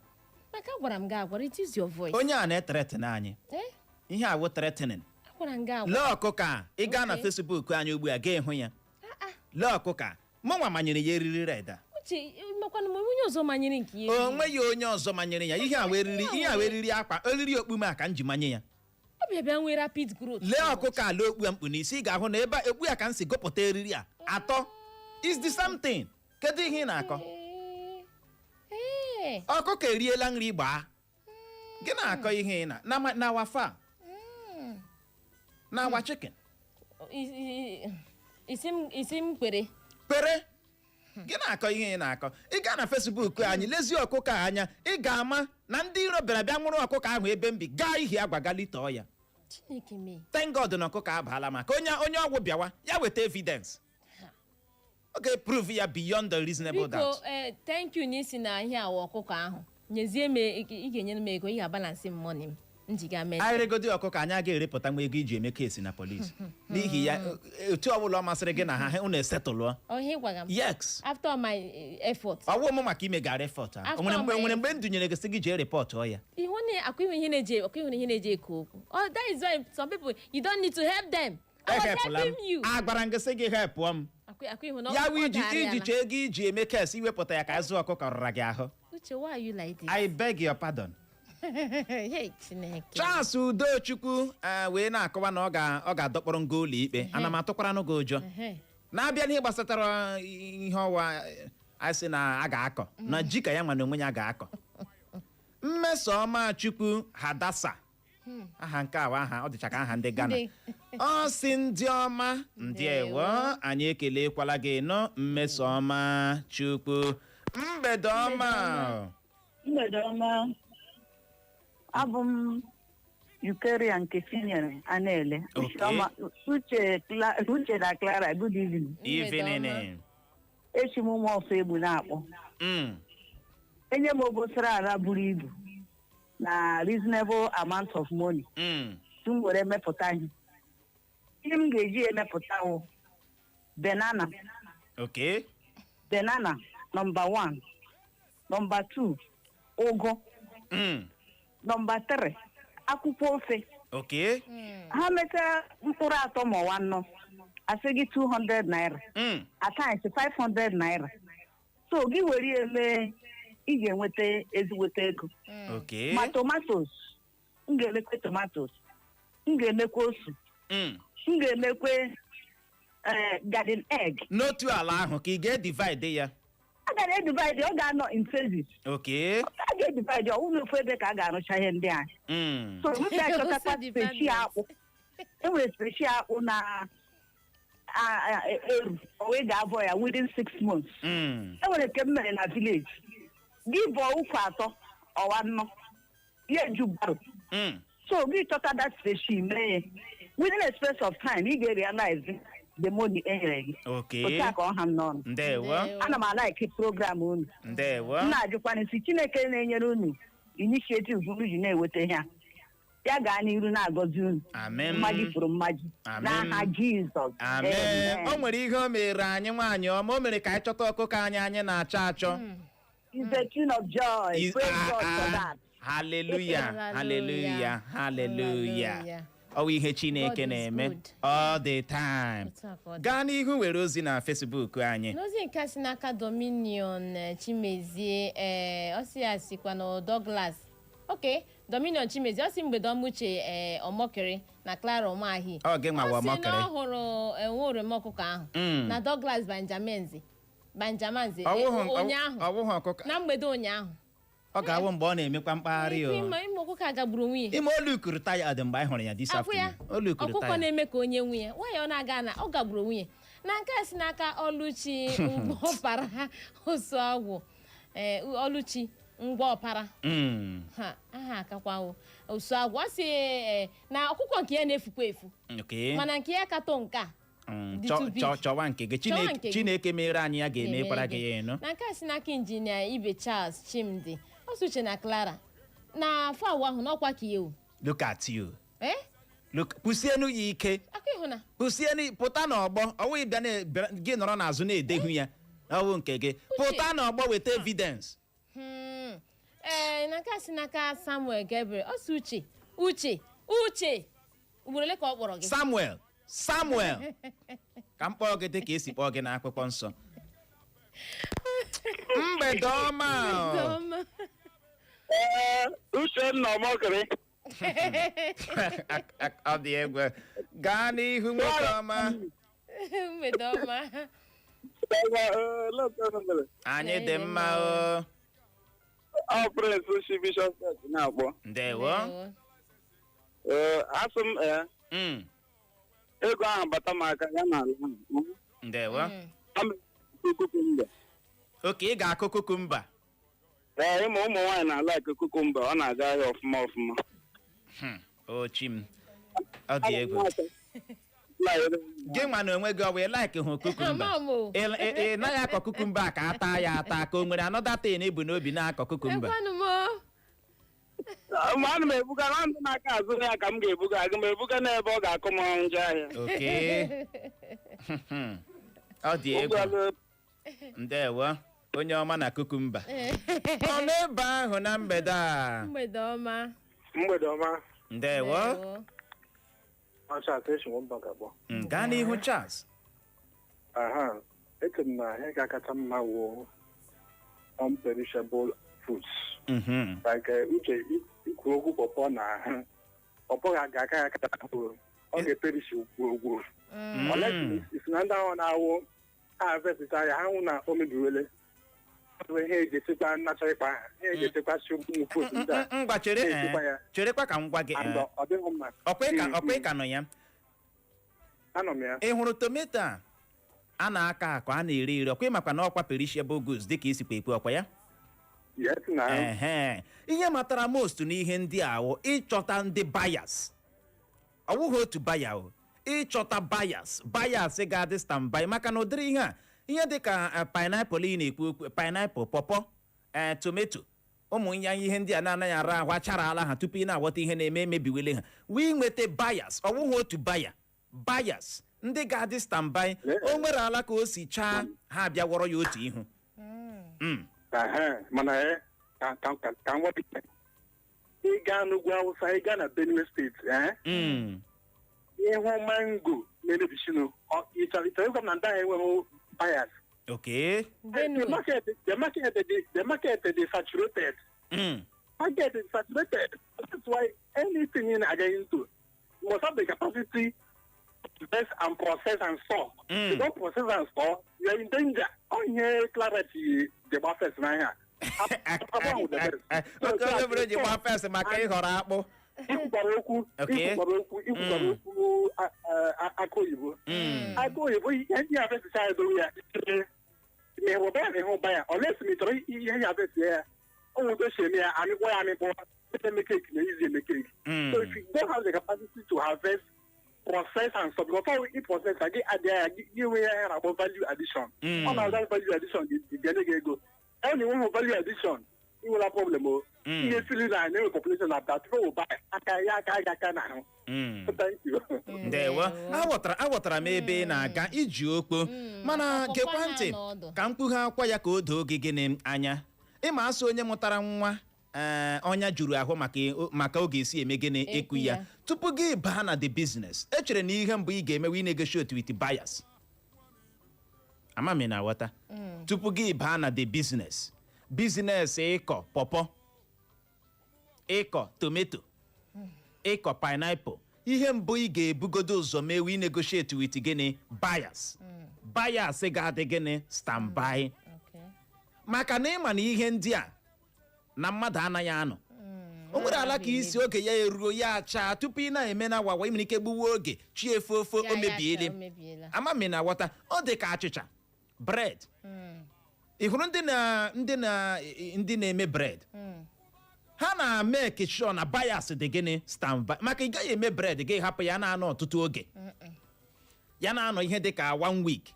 maka agwara m gị agwa, reduce your voice. Onye a na-ethreaten anyị. Eh? Ihe a wụ threatening. Agwara m gị agwa. Lee ọkụkọ a. Ị gaa na Facebook anyị ugbu a, gaa ịhụ ya. Ah, ah. Lee ọkụkọ a. Mụnwa manyere ya eriri red a. Uche, makwana m onye ọzọ manyere nke ya. O nweghị onye ọzọ manyere ya. Ihe a wee eriri, ihe a wee eriri akwa, eriri okpume a ka m ji manye ya. Ọ bịa bịa nwee rapid growth. Lee ọkụkọ a, lee okpu ya mkpu n'isi. Ị ga-ahụ na ebe a- okpu ya ka m si gụpụta eriri a atọ is the same thing. Kedu ihe ị na-akọ? Ee. Ọkụkọ eriela nri gbaa. Gị na-akọ ihe ị na na wafa na awa chicken. Isi m kwere. Kwere. Gị na-akọ ihe ị na-akọ. Ị gaa na Facebook anyị, lezie ọkụkọ a anya, ị ga-ama na ndị iro bịara bịa nwụrụ ọkụkọ ahụ ebe m bi, gaa ihi agwa ga litọọ ya. Chineke mee. Thank God na ọkụkọ abaala, maka onye ọgwụ bịawa, ya weta evidence, ọ ga-eprove ya beyond the reasonable Biko, doubt. Ee, thank you n'isi na ihe awa ọkụkọ ahụ nyezie m ị ga-enyere m ego, ị ga-abalance m money m m ji ga mee. Anyị regodi ọkụkọ, anyị agaghị erepụta nwa ego iji eme case na polisi. N'ihi ya, otu ọbụla ọ masịrị gị na ha, unu esetụlụọ. Ọ ihe ị gwara m? Yes. After my effort. Ọwụ mụ maka imegara effort ahụ. O nwere mgbe nwere mgbe m dunyere gị sị gị jee report ya? Ihu na akwa ihu ihe na-eji ọkwa ihu na ihe na-eji eko okwu. Oh, that is why some people, you don't need to help them. I was Ehepụla m. helping you. Agwara m gị sị gị hepụọ m. Akwa ihu na Ya ọ wụ iji dagharịala. iji chee ego iji eme case, iwepụta ya ka azụ ọkụkọ rụra gị ahụ. Uche, why are you like this? I beg your pardon. Hey, Chineke. Charles Udochukwu wee na-akọwa na ọ ga-adọkpọrọ nga ụlọ ikpe. Ana m atụkwaranụ gị ụjọ? Ehe. Na-abịa n'ihe gbasatara ihe ọwa a sị na a ga-akọ na ji, ka ya nwa na onwe ya ga-akọ. Mmesoma Chukwu Hadasa, aha nke a aha ọ dịcha ka aha ndị Ghana. Ọ sị, ndị ọma, ndewo, anyị ekelekwala gị nọ. Mmesoma Chukwu, mgbede ọma. Mgbede ọma. Abụ m Eucharia nke Chinyere a na-ele. Uche na Clara, good evening. Evening. Echi m ụmụ ọfọ egbu na-akpọ. Enye m obosara ala buru ibu na reasonable amount of money m were mepụta ihe. Ihe m ga-eji emepụta wụ banana. Banana number one, number two, ụgụ, number three, akwụkwọ ofe. Ha mechaa mkpụrụ atọ ma ọwa anọ, asị gị 200 naira, at times 500 naira. So gị were ya mee, ị ga-enweta ezigbote ego. Ma tomatoes, m ga-emekwe tomatoes, m ga-emekwe osu, m ga-emekwe garden egg. N'otu ala ahụ ka ị ga-edivide ya? A ga na-edivide, ọ ga-anọ in phases. A ga-edivide, ọ wụrụ ofu ebe ka a ga-arụcha ihe ndị a. So m ga-achọtakwa Also development. speshi akpụ. Enwere speshi akpụ na eru o wee ga-abọ ya within 6 months. Enwere nke m mere na village, gị bọọ ukwu atọ ọwa anọ, ya eju barrow. So gị chọta that speshi, mee ya within a space of time, ị ga-realize the money e nyere gị. Otu a ka ọ ha m n'ọnụ. Ndewo. Ana m alike program unu. Ndewo. M na-ajụkwana si Chineke na-enyere unu initiative unu ji na-eweta ihe a, ya gaa n'iru na-agọzi unu. Amen. Mmaji pụrụ mmaji. Amen. N'aha Jizọs. Amen. O nwere ihe o mere anyị, nwaanyị ọma. O mere ka anyị chọta ọkụkọ anyị anyị na-achọ achọ. Is the tune of joy. Praise God for that. Hallelujah, hallelujah, hallelujah. Hallelujah. Ọ bụ ihe Chineke God is na-eme good. all the time. Otu a ka ọ dị. Gaa n'ihu were ozi na Facebook anyị. N'ozi nke a si n'aka Dominion Chimezie, ee, ọ sị ya sikwa na Douglas. Ok, Dominion Chimezie, ọ sị mgbede ọma, Uche Ọmọkịrị na Clara Ụmahị. Ọ gị nwa Ọ sị na Ọmọkịrị. ọ hụrụ nwa oroma ọkụkọ ahụ na Douglas Banjamanzi Banjamanzi ụnyaahụ, Ọwụghị ọkụkọ. na mgbede ụnyaahụ. Ọ ga-awụ mgbe ọ na-emekwa mkpagharị o. Ime ọkụkọ a gagburu onwe ya. Ime olu kuru taya dị mgbe anyị hụrụ ya this Akwụ ya. afternoon. Olu kuru Ọkụkọ taya. na-eme ka onye nwe ya nwayọ, ọ na-aga na ọ gagburu onwe ya. Na nke a si n'aka Ọlụchi Ngwaọpara Osuagwụ, ee, Ọlụchi Ngwaọpara, ha aha akakwawo Osuagwụ, ọ sị na ọkụkọ nke ya na-efukwa efu, mana nke ya katọ nke a dị too big. Chọwa nke gị. Chọwa nke gị. Chineke mere anyị ya ga-emekwara gị ya ịnụ. Na nke a si n'aka Injinia Ibe Charles Chimdi, ọ sị Uche na Clara, na fowl ahụ n'ọkwa ka ewu. Look at you. Ee. Look, kwụsienu ya ike. Aka ịhụ na Kwụsienu, pụta n'ọgbọ. Ọwụ ịbịa gị nọrọ n'azụ na-edehu ya ọwụ nke gị. Pụta n'ọgbọ, weta evidence. Ee, na nke a si n'aka Samuel Gabriel, ọ sị Uche, Uche, Uche, ugboro ole ka ọ kpọrọ gị? Samuel, Samuel, ka m kpọọ gị dị ka esi kpọọ gị n'akwụkwọ nsọ. Mgbede ọma o. Ọma. Ee, Uchenna Ọmọkịrị. Ọ dị egwu. Gaa n'ihu, nwoke ọma. Mgbede ọma. Anyị dị mma o. Ọ Prince Uchi Bishop na-akpọ. Ndewo. Ee, asụ m ee, ego ahụ bata m aka ya na ala ahụ. Ndewo. Ama m cucumber. Okay, ị ga-akụ cucumber. Ee, ịma ụmụ nwaanyị na-ala cucumber, ọ na-aga ahịa ọfụma ọfụma. Ochi m, ọ dị egwu. Gị nwa na onwe gị, ọ wee like hụ cucumber? Ama m o. Ị naghị akọ cucumber ka a taa ya ata, ka o nwere another thing ebu n'obi na-akọ cucumber? Ekwenụ m o. Ma ana m ebuga na ndị na-aka azụ ya ka m ga-ebuga, aga m ebuga n'ebe ọ ga-akụ m njọ ahịa. Okay, ọ dị egwu. Ndewo, onye ọma na cucumber ọ n'ebe ahụ na mgbede a. Mgbede ọma. Mgbede ọma. Ndewo. Ọcha attention mba ga-agbọ. Gaa n'ihu, Charles. Aha, eche m na ihe ga-akacha mma wụ unperishable fruits like Uche ikwu okwu pọpọ na ahụ pọpọ ga-aka ya akacha mkpụrụ, ọ ga-eperish gwogwo unless isi na ndị ahụ na-awụ harvest ya, ha hụ na o mebiwele. Ọ bụ ihe eji echekwa natural ịkpa ha, ihe eji echekwa si ụmụ fruit ndị a. Ngwa, chere. Na-echekwa ya. Cherekwa ka m gwa gị. And ọ dịghị mma. Ọkwa ị ka ọkwa ị ka nọ ya? Anọ m ya. Ị hụrụ tomato a a na-akọ akọ, a na-ere ere, ọkwa ịmakwa na ọkwa perishable goods dịka isikwa ekwu, ọkwa ya? Yes na. Ehe, ihe matara most n'ihe ndị a wụ ịchọta ndị buyers. Ọ bụghị otu buyer o, ịchọta buyers, buyers ga-adị standby, maka na ụdịrị ihe a, ihe dị ka pineapple ị na-ekwu okwu, pineapple, pọpọ. Ee, tomato, ụmụ ya, ihe ndị a na-anaghị ara ahụ acharala ha tupu ị na-aghọta ihe na-eme, emebiwele ha. Wee nweta buyers, ọ wụghị otu buyer, buyers ndị ga-adị standby. O nwere ala ka o si chaa, ha abịa wọrọ ya otu ihu. Ehe, mana ka m gwa gị, ị gaa n'ugwu Awụsa, ị gaa na Benue Steeti, ịhụ mango na-emebisinu. Ị chọrọ ịgwa m na ndị ahụ enweghị buyers? Benue. The market dị saturated. Market is saturated. That's why anything ị na-aga into, you must have the capacity to invest and process and store. You don't process and store, you are in danger. Onye Claret dị gba first n'ahịa. Oke onye bụrụ ji gba first maka ịhọrọ akpụ. Ikwukwara okwu. Ikwukwara okwu akụ oyibo. Akụ oyibo, ihe ndị harvest ya edowe ya ma ịhụ ya na ịhụ ba ya, unless ma ị chọrọ ihe ya harvest ya, o nwere otu esi eme ya, amịkpọ ya amịkpọ, eme cake na easy eme cake. So if you don't have the capacity to harvest, process and stuff, because all we process gị adịghị ya, gị nwee ya na-akpọ value addition. Ọ na-aza value addition ga-enye gị ego. Ọ na-enweghị value addition, ị nwere problem o. Ihe siri na na-enwe population na that people will buy aka ya aka gị aka n'ahụ. Thank you. Ndewo. Aghọtara m ebe ị na-aga iji okpo, mana ọpụpụ gekwa ha ntị n'ọdụ. Ka mkpughe akwa ya ka o doo gị gịnị anya. Ịma asụ onye mụtara nwa, ee, ọnya juru ahụ maka ọ ga-esi eme gịnị? Ekwu Ekwu ya. ya. Tupu gị baa na the business, echere na ihe mbụ ị ga-emewe, ị negotiate with buyers. Ama m ị na-aghọta. Tupu gị baa na the business ịkọ pọpọ, ịkọ tomato, ịkọ pineapple, ihe mbụ ị ga-ebugodo ụzọ mewe, ị negotiate with gịnị? Buyers. Buyers ga-adị gịnị? Standby. Maka na ịma na ihe ndị a na mmadụ anaghị anọ, o nwere ala ka isi oge ya eruo, ya achaa tupu ị na-eme na wawa, ị nwere ike gbuwe oge chi efe ofo. Ya O ya mebiele. o mebiela. Ama m ị na-aghọta. Ọ dị ka achịcha, bread. Ị hụrụ ndị na-eme bread, ha na-ame sure na buyers dị gịnị? Standby. Maka ị gaghị eme bread gị hapụ ya na-anọ ọtụtụ oge, ya na-anọ ihe dị ka one week.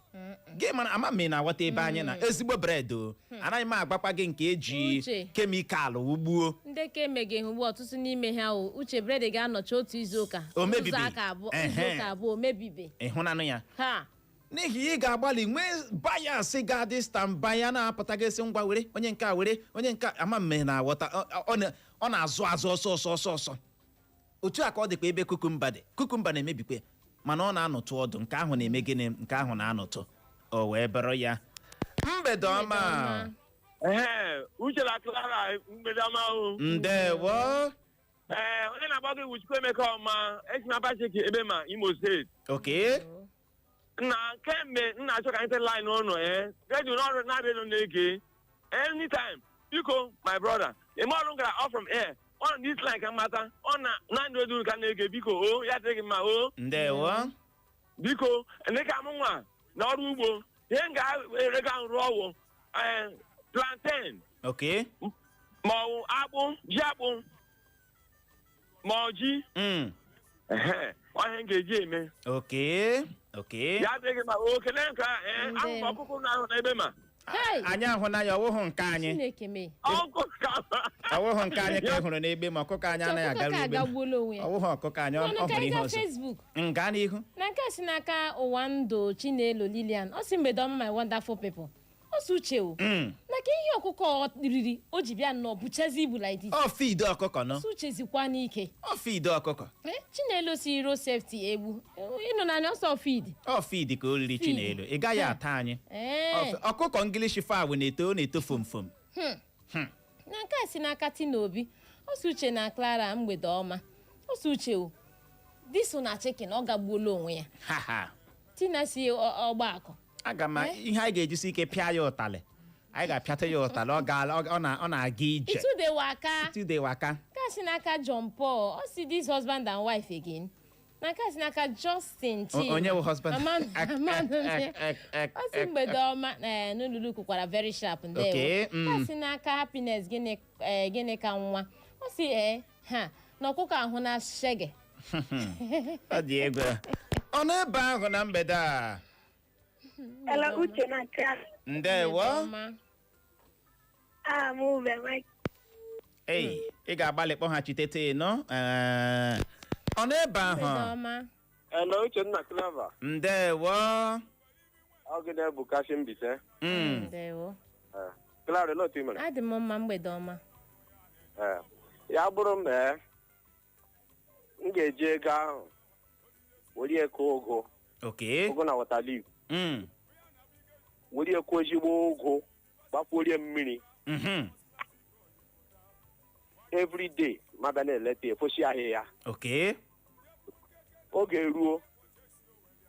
Gị mara, ama m ị na-aghọta ebe anyị na ezigbo bread o. Anaghị m agbakwa gị nke eji Uche. chemical gbuo. Ndị ka emeghị ugbu, ọtụtụ n'ime ha o, Uche, bread ga-anọchi otu izu ụka, O mebibe. izu ụka 2, izu ụka 2, o mebibe. Ịhụnanụ ya. Ha. N'ihi ị ga-agbalị nwee buyers ga-adị standby, ya na-apụta gị sị, ngwa, were onye nke a, were onye nke a. Ama mme na-aghọta. Ọ na-azụ azụ ọsọ ọsọ ọsọ ọsọ. Otu a ka ọ dịkwa ebe cucumber dị. Cucumber na-emebikwa, mana ọ na-anọtụ ọdụ. Nke ahụ na-eme gịnị? Nke ahụ na-anọtụ. O wee bụrụ ya. Mgbede ọma. Ee, Uche na Clara, mgbede ọma o. Ndewo. Ee, onye na-agba gị bụ Chukwuemeka Ọma, esi m Abakaliki ebe ma Imo Steeti. Nna, kemgbe m na-achọ ka anyị tee line ụnụ, ee, redio n'ọrụ na-abịa elu na-ege anytime. Biko, my brother, eme ọrụ m gara off from air ọ na this line ka m mata ọ na naanị redio ka m na-ege. Biko o, ya dịrị gị mma o. Ndewo. Biko, ndị ka m nwa na ọrụ ugbo, ihe m ga-erego ahụ rụọ ọwụ, ee, plantain ma ọ bụ akpụ, ji akpụ ma ọ ji. Ehe, ọ ihe m ga-eji eme. Okay okay Ya adịghị ma o kele nke a, ee, ahụ m ọkụkụ na-ahụ n'ebe ma Hey! Anyị ahụ na ya, ọwụhụ nke anyị. Chineke mee. Ọkụkụ ka Ọwụhụ nke anyị ka ị hụrụ n'egbe, ma ọkụkọ anyị anaghị Ọkụkọ agaru ka egbe. agagbuola onwe ya. Ọwụhụ ọkụkọ anyị, ọ Mana ọ ka hụrụ anyị ihe gaa ọzọ. Facebook. Nga n'ihu. Na nke a si n'aka ụwa ndụ Chinelo Lilian, ọ sị, "Mgbede ọma, my wonderful people." Ọ sị, "Uche o, na ka ihe ọkụkọ ọ riri o ji bịa nnọọ buchazi ibu like this?" Ọ feed ọkụkọ nọ. Sị, "Uche, zikwa n'ike." Ọ feed ọkụkọ. Eh, Chinelo si road safety egbu ịnụ na ọsọ feed. Ọ feed ka o riri. Feed. Chinelo, ị gaghị ata anyị. Ee. Ọkụkọ English fowl na-eto, ọ na-eto fom fom. Na nke a si n'aka Tina Obi, ọ sị, "Uche na Clara, mgbede ọma." Ọ sị, "Uche o, this na chicken ọ gagbuola onwe ya." Ha ha. Tina si ọgbakọ. Aga m ihe anyị ga-ejisi ike pịa ya ụtalị, anyị ga-apịata ya ụtalị. Ọ ga ọ na-aga ije. Itudewa aka. Itudewa aka. Nke a si n'aka John Paul, ọ si, "This husband and wife again." Na nke a si n'aka Justin Chima. Onye bụ husband? Ọ sị, "Mgbede ọma." Ee, n'olulu kwukwara very sharp. Ndewo. Okay. Nke a si n'aka Happiness gịnị, ee, gịnị ka nwa, ọ si, ee, ha na ọkụkọ ahụ na shege. Ọ dị egwu. Ọ nọ ebe ahụ na mgbede a. Hello, Uche na Clara. Ndewo. Mgbede ọma. Aha m bụ Mike. Ei, ị ga-agbalị kpọghachitete nọ. Ee, ọ n'ebe Mgbede ahụ. ọma. Hello, Uchenna Clever. Ndewo. Ọ gị na-ebuka shi Mbaise. Ndewo. Clara, olee otu ị mere? Adị m mma, mgbede ọma. Ee. Ya bụrụ m ee, m ga-eji ego ahụ were ya kụọ ụgụ. Ụgụ na water leaf. Were ya kụọ ezigbo ụgụ, gbakwuorie mmiri. Every day, ma bịa na-eleta ya, fosi ahịhịa. Oge ruo,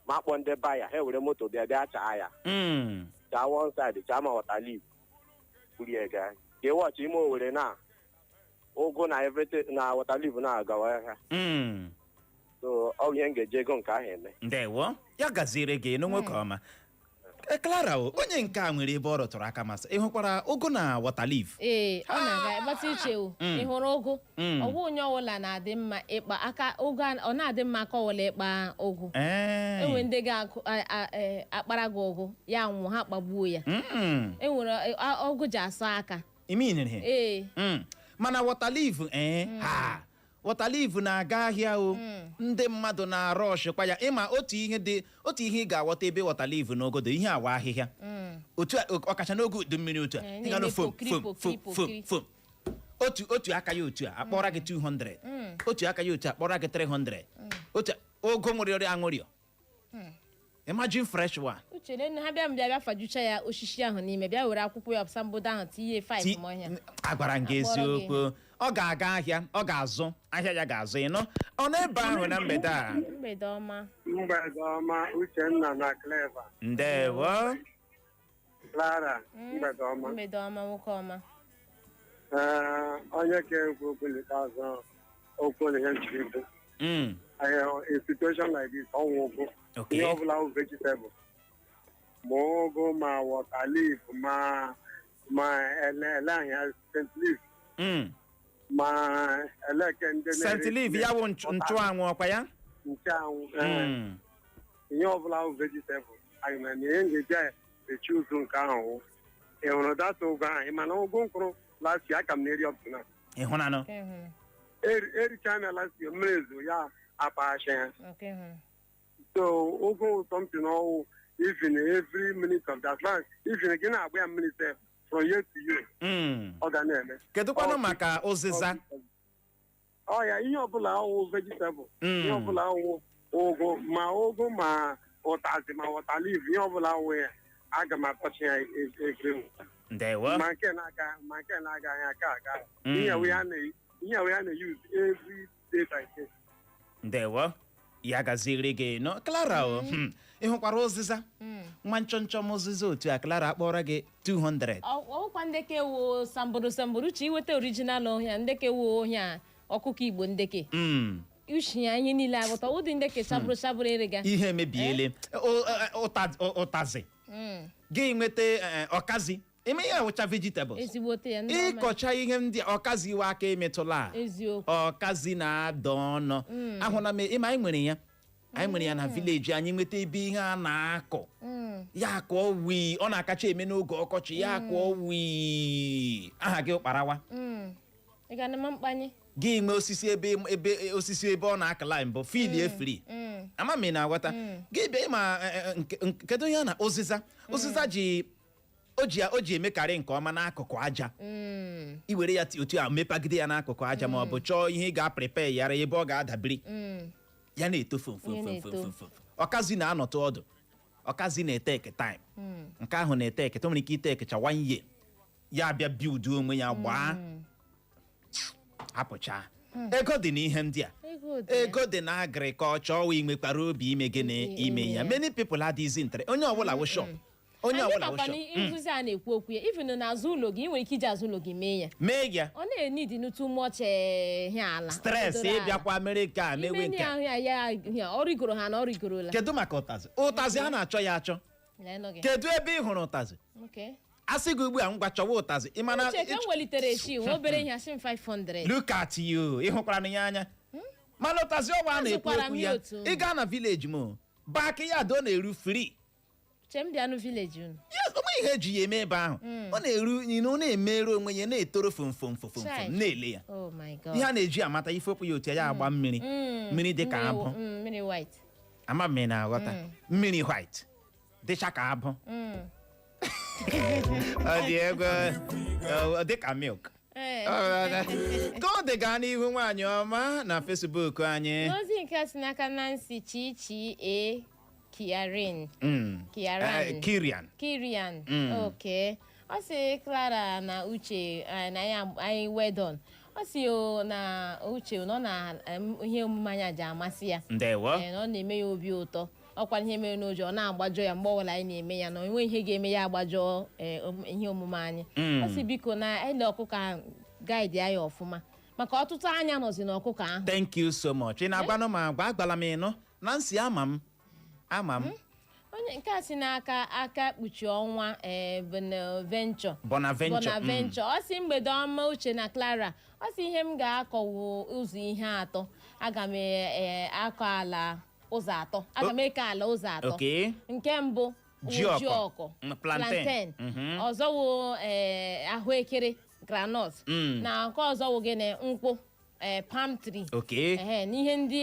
ma kpọọ ndị baya, ha were moto bịa bịa chaa ya. Chaa one side, chaa ma water leaf. Buru ya gaa. Ka ịwọchị ime Owere na ụgụ na everything na water leaf na-agawa ahịa. So ọ bụ ihe m ga-eji ego nke ahụ eme. Ndewo, ya gaziere gị n'onwe ka ọma. E, Clara o, onye nke a nwere ebe ọ rụtụrụ aka masị. Ị hụkwara ụgụ na water leaf? Ee, ọ na-aga ịgbata iche o. Ị hụrụ ụgụ? Ọwụ onye ọbụla na-adị mma ịkpa aka ụgụ, ọ na-adị mma aka ọbụla ịkpa ụgụ. Enwe ndị ga-akpara gị ụgụ ya nwụọ, ha kpagbuo ya. Enwere ọgụ ji asọ aka. Ime inere. Ee. Mana water leaf, ee, ha water leaf na-aga ahịa o. Ndị mmadụ na-arụ ọshịkwa ya. Ịma otu ihe dị, otu ihe ị ga-aghọta ebe water leaf n'ogodo ihe awa ahịhịa otu a, ọkacha n'oge udu mmiri otu a, ị ga nụ na-eme fom pokiri, fom pokiri, fom fom pokiri. fom, otu otu aka ya otu a akpọrọ gị 200, otu aka ya otu a akpọrọ gị 300, otu ogo nwụrịọrị aṅụrịọ. Imagine fresh one. Uche, nne ha bịa bịa bịa fajucha ya osisi ahụ n'ime, bịa were akwụkwọ ya asambodo ahụ tinye 5 ma ọhịa. Agwara m gị. Akpọrọ gị. Eziokwu, ọ ga-aga ahịa, ọ ga-azụ ahịa, ya ga-azụ. Ịnụ ọ n'ebe ahụ na mgbede a. Mgbede ọma. Mgbede ọma, Uchenna na Clever. Ndewo. Clara, mgbede ọma. Mgbede ọma, nwoke ọma. Ee, onye ka ekwu okwu n'ikpeazụ, okwu na ihe nchiri bụ a situation like this, ọnwụ ụgụ, ihe ọbụla bụ vegetable, ma ụgụ, ma water leaf, ma ele ele ahịa scent leaf, ma eleke ndị na-ere Scent leaf ya wụ nchụanwụ ọkwa ya? Nchụanwụ, ee. Ihe ọbụla bụ vegetable anyị mere na ihe m ga-eji echi ụzụ nke ahụ wụ, ị hụrụ data ụgụ ahụ, ị ma na ụgụ mkpụrụ last year aka m na-eri up to now. Ịhụnanụ. Nke hụrụ. Ericha m ya last year, mmiri ezo ya apaghachi ha. Nke hụrụ. So ụgụ something ọwụ even every minute of that life, even gị na-agba ya mmiri sef, from year to year, ọ ga na-eme. Kedụkwanụ maka ụzịza? Ọ ya, ihe ọbụla ọwụ vegetable, ihe ọbụla ọwụ ụgụ, ma ụgụ, ma ụtazị, ma water leaf, ihe ọbụla ọwụ ya, aga m akpọchi ya every Ndewo. Ma nke na-aga ahịa aka aga. Ihe we ya na-use every day by day. Ndewo, ya gaziri gị nọ. Clara o, ị hụkwara ụzịza? Nwa nchọnchọ m ụzịza otu a, Clara, akpọrọ gị 200. Ọwụkwa ndeke wo samboro samboro. Uche, iweta original ọhịa ndeke wo ọhịa ọkụkọ Igbo ndeke. Uche ya, ihe niile agụta ụdị ndeke chabụrụ chabụrụ erega. Ihe emebiele. Ụtazị gị nweta, ọkazi, ime ihe awụcha vegetables. Ezigbote ya ndị ọma. Ịkọcha ihe ndị a, ọkazi iwe aka emetụla a. Eziokwu. Ọkazi na-ada ọnụ. Ahụla m, ịma anyị nwere ya na village anyị. Nweta ebe ihe a na-akọ ya akụọ wii, ọ na-akacha eme n'oge ọkọchị. Ya akụọ wii, aha gị ụkparawa. Ị ga na mkpanye. Gị nwee osisi ebe osisi ebe ọ na-akala mbụ fili efiri. Ama m ị na-aghọta. Gị bịa ịma kedu ihe a na ụzịza ụzịza ji o ji emekarị nke ọma n'akụkụ aja. I were ya otu a mepagide ya n'akụkụ aja, ma ọ bụ chọọ ihe ị ga-aprepare yara ebe ọ ga-adabiri, ya na-eto fom fom Ya fom na-eto. fom fom fom. Ọkazi na-anọtụ ọdụ, ọkazi na-eteke time. Nke ahụ na-eteke, o nwere ike itekecha one year, ya abịa build onwe ya gbaa apụcha. Ego dị n'ihe ndị a. Ego dị ya. Ego dị na agriculture. Ọwa nwekwara obi ime gịnị? Ime ime ya. ya. Many people adịghịzi intere. Onye ọbụla wụ shop, onye Anyị ọbụla wụ makwa shop. na nkụzi a na-ekwu okwu ya, even n'azụ ụlọ gị, ị nwere ike iji azụ ụlọ gị mee ya. Mee ya. Ọ na-enidi too much ihe ala Stress. Obodoro ala. Ịbịakwa mere nke a mewe ime nke a. ahụ ya ya ya, ọ rigoro ha na ọ rigorola. Kedu maka ụtazị? Ụtazị a na-achọ ya achọ. Leenụ gị. Kedu ebe ị hụrụ ụtazị? A sị gị ugbu a, ngwa, chọwa ụtazị, ị mana Uche, ka m welitere echi nwa obere ihe, asị m 500. Look at you, ị hụkwara na ya anya, mana ụtazị ọwa a na-ekwu Azụkwara okwu m ya ya otu. ị gaa na village m, backyard, ọ na-eru free. Uche, m bịanụ village unu. Yes, onwe Onweghị ihe eji ya eme ebe ahụ. Ọ na-eru, ọ na-emerụ onwe ya, na-etoro fom fom fom fom. Chai. Na-ele ya. Oh my God. Ihe a na-eji amata ifopụ ya otu ya agba mmiri mmiri dị ka abụ. Mmiri white. Ama m ị na-aghọta, mmiri white dịcha ka abụ. Ọ dị egwu, ọ dị ka milk. Ka ọ dị, gaa n'ihu, nwaanyị ọma, na Facebook anyị. N'ozi nke a si n'aka Nancy Chichi A Kiarin. Kiaran. Kirian. Kirian. Ok, ọ sị Clara na Uche, na ya anyị well done. Ọ sị o na Uche nọ na ihe omume anyị ji amasị ya. Ndewo. Na ọ na-eme ya obi ụtọ. Ọkwa ihe mere n'ụjọ, ọ na-agbajọ ya mgbe ọbụla anyị na-eme ya, na onwe ihe ga-eme ya agbajọ ihe omume anyị. Ọ sị biko na ele ọkụkọ ahụ guide ya ọfụma, maka ọtụtụ anya nọzi n'ọkụkọ ahụ. Thank you so much. Ị na-agwanụ m agwa agbala m ịnụ na nsị ama m ama m. Onye nke a si n'aka aka kpuchi ọnwa, Bonaventure. Bonaventure. Bonaventure. Ọ sị mgbede ọma, Uche na Clara. Ọ sị ihe m ga-akọwu ụzọ ihe atọ. Aga m akọ ala ụzọ atọ, aga m eke ala ụzọ atọ. Nke mbụ wụ Ji ọkọ. Ji ọkọ. Plantain. Ọzọ wụ ahụekere, groundnut. Na nke ọzọ wụ gịnị? Nkwụ, palm tree. Ehe, n'ihe ndị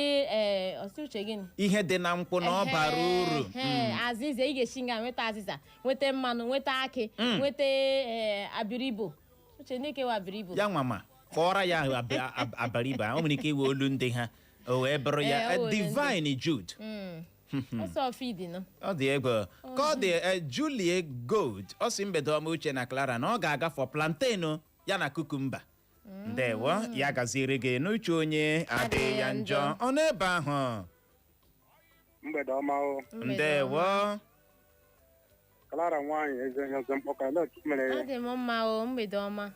ọsị Uche, gịnị? Ihe dị na nkwụ na ọ bara uru. Ehe, azịza ị ga-esi nga nweta azịza, nweta mmanụ, nweta akị, nweta abiribo. Uche, ndị kewa abiribo? Ya nwa ma kpọọrọ ya abariba, o nwere ike iwe olu ndị ha o wee bụrụ ya. Ee, o were. Divine Jude. Ọsọ feed nọ. Ọ dị egwu ka ọ dị. Julie Gold, ọ sị mgbede ọma, Uche na Clara, na ọ ga-aga for plantain o, ya na cucumber. Ndewo, ya gaziere gị. N'uche onye adịghị ya njọ. Ọ n'ebe ahụ. Mgbede ọma o. Ndewo. Clara nwaanyị eze onye ọzọ mkpọkọ ele otu mere ya. Adị m mma o, mgbede ọma.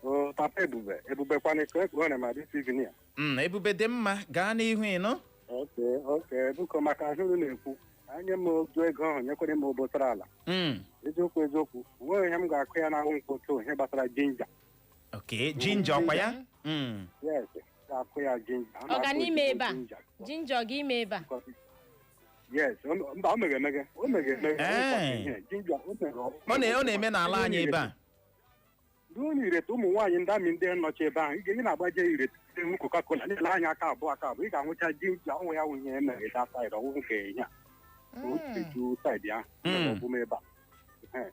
O papa Ebube, Ebube kwana ka ekpo na ma this evening ya. Ebube dị mma, gaa n'ihu ịnụ. Okay, biko, maka ahụ unu na-ekwu, anye m otu ego ahụ nyekwere m obosara ala. Eziokwu eziokwu, onweghị ihe m ga-akụ ya n'ahụ mkpọtụ ihe gbasara ginger. Ok, ginger ọkwa ya. Yes, ga-akụ ya ginger. Ọ ga n'ime ebe a? Ginger ọ ga ime ebe a? Yes, mba, o meghe emeghe, o meghe emeghe. Ginger o meghe. Ọ na-eme n'ala anyị ebe a. Ruo n'Irete, ụmụ nwaanyị ndị amị ndị nọchi ebe ahụ, ị ga na-agbaje Irete hụ Coca-Cola na-ele anya aka abụọ aka abụọ, ị ga-ahụcha ginger ọnwụ ya wụ ihe emere that side ọwụhụ nke ihe a otu side ahụ ọbụm ebe a.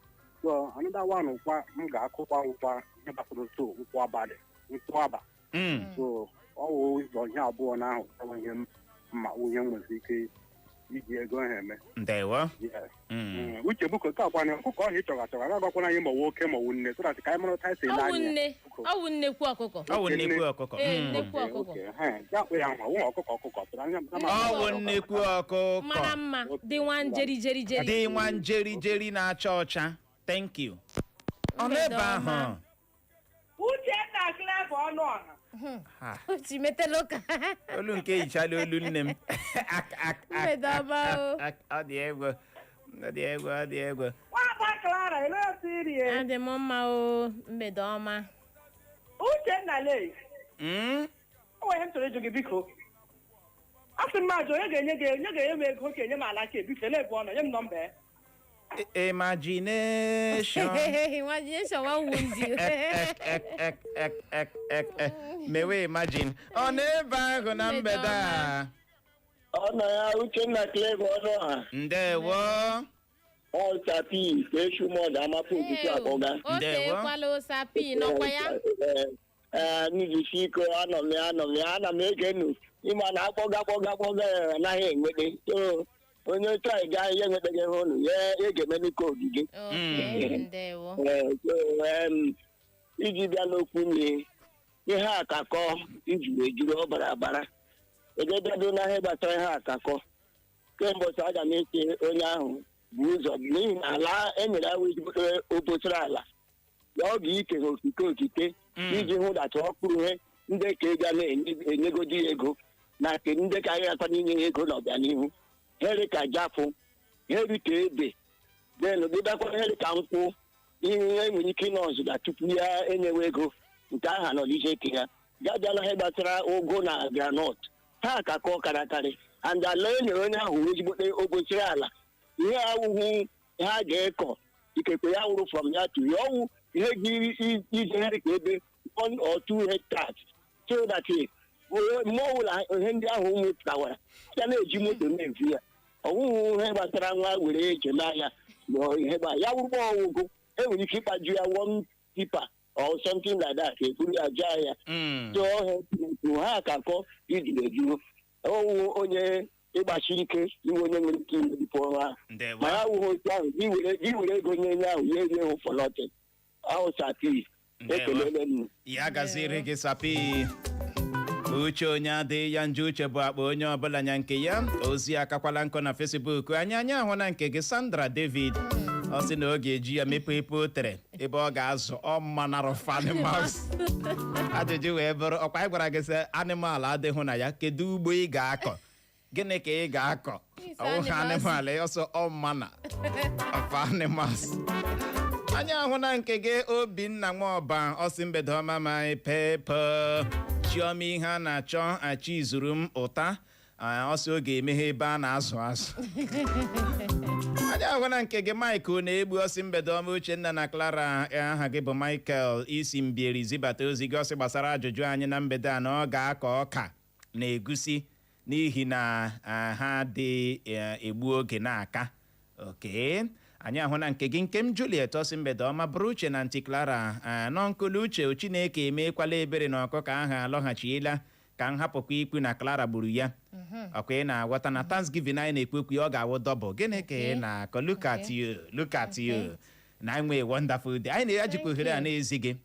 So another one kwa m ga-akụkwa ụkwa ihe gbasara so nkwụ abalị, nkwụ aba. So ọ wụ ụzọ ihe abụọ na ahụ ọ ihe mma ihe m nwere ike iji ego ha eme. Ndewo. Yes. Uche buko nke akwana ọkụkọ ọhịa ịchọga achọga agakwana anyị ma ọwụ oke ma ọwụ nne, so that ka anyị mara otu anyị si ele Ọwụ anya. nne, ọwụ nnekwu ọkụkọ. Ọ wụ nnekwu ọkụkọ. Ee, nnekwu ọkụkọ. Ya akpụ ya nwa wụ ọkụkọ ọkụkọ tụrụ anya. Ọ wụ nnekwu ọkụkọ. Mara mma, dị nwa njeri jeri jeri. Dị nwa njeri jeri na-acha ọcha. Thank you. Ọ n'ebe ahụ. Uchenna, Clever ọnụ ọha. Ha, Uche metela ụka. Olu nke hichala olu nne m. Ak, ak, ak, Mgbede ọma o. ak, ọ dị egwu, ọ dị egwu, ọ dị egwu. Nwada Clara, ele otu irie? Adị m mma o, mgbede ọma. Uchenna le. O nwere ihe m chọrọ ịjụ gị, biko. A sị m ajụ, onye ga-enye gị, onye ga-enye m ego ka enye m ala ka ebiko, ele ebe ọ nọ? Nye m nọmba ya. Imagination. Imagination wan wound you. Ek, ek, ek, ek, ek, ek, ek. Mewe imagine. Ọ n'ebe ahụ na mgbede a. Ọ nọ ya, Uchenna, Clever ọnụ ha. Ndewo. Ọsapi eshumọdụ amapụ okuku akpọga. O Ndewo. teekwala osapi nọkwa ya. Ee, nijisi iko anọ m ya, anọ m ya, ana m ege nu ịma na akpọga akpọga akpọga ya anaghị enwete, so onye otu anyị gaa ihe enwetaghị ihe ụnụ ya egemenu ka ogige. Okay, ndewo. Ee, so, iji bịa n'okwu mmiri, ihe akakọ ijuru ejuru, ọ bara abara egebiado na ihe gbasara ihe akakọ kemgbe ọsọ, aga m eche onye ahụ bụ ụzọ, n'ihi na ala enyere ya wụ ezigbote obosara ala ya, ọ ga-ike ha okike okike iji hụ that ọ kpụrụ ihe ndị ka ego a na-enyegodi ya ego na nke ndị ka anyị akwa n'inye ya ego n'ọbịanihu here ka jafụ here ka ebe then dịbakwa here ka nkwụ ihe enwere ike ịnọ ọzụga tupu ya enyewe ego nke aha nọdịje ke ya gabịala. Ihe gbasara ụgụ na groundnut ha ka kọọ karịkarị and ala e nyere onye ahụ wee ezigbote obosiri ala, ihe awụhụ ha ga-ekọ. Ikekwe ya wụrụ from ya to ya ọwụ ihe gị ijegharị ka ebe 1 or 2 hectares, so that mgbe ọbụla ihe ndị ahụ ụmụ tawara ya na-eji moto na-evu ya. Ọwụghị ihe gbasara nwa were eje n'ahịa ma ihe gba ya wụrụkwa ọwụgụ, enwere ike ịkpaju ya one tipper or something like that, eburu ya jee ahịa. So ọhịa ha ka akọ ijuru eju, ọwụ onye ịgbachi ike iwe onye nwere ike imelite ọrụ ahụ. Ndewo. Ma ya wụghị otu ahụ, gị were ego nye onye ahụ, ya erie hụ for nothing ahụ. Sapi. Ndewo. Ekelele m. Ya gaziere gị, Sapi. Uche onye adịghị ya njọ, uche bụ akpa onye ọbụla nya nke ya. Ozi akakwala nkọ na Facebook anyị. Anyị ahụ na nke gị, Sandra David, ọ sị na ọ ga-eji ya mepee ebe o tere ebe ọ ga-azụ ọmmanarụf animals. Ajụjụ wee bụrụ, ọkwa anyị gwara gị sị animal adịghị na ya, kedu ugbo ị ga-akọ? Gịnị ka ị ga-akọ? Isi ọwụghị animals. Animal ọsọ ọmana of animals. Anyị ahụ na nke gị, Obinna Nwaọba, ọsị mgbede ọma, my people. Chioma ihe a na-achọ achị zuru m ụta. Ọsị ọ ga-emeghe ebe a na-azụ azụ. Anyị ahụ na nke gị, Mike na-egbu, ọsị mgbede ọma, Uchenna na Clara. Aha gị bụ Michael, isi mbieri zibata ozi gị. Ọsị gbasara ajụjụ anyị na mgbede a, na ọ ga-akọ ọka na egusi n'ihi na ha dị egbu oge na-aka oke. Anyị ahụ na nke gị, nke m Juliet, ọsị mgbede ọma, bụrụ Uche na ntị Clara nọnkụlụ Uche. Chineke emekwala ebere na ọkụkọ ahụ alọghachiela, ka m hapụkwa ikwu na Clara gburu ya. Ọkwa ị na-aghọta na Thanksgiving anyị na-ekwu okwu ya, ọ ga-awụ double. Gịnị ka ị na-akọ? Look at you, look at you na enwe wonderful day. Anyị na-ejikwa ohere a na-ezi gị,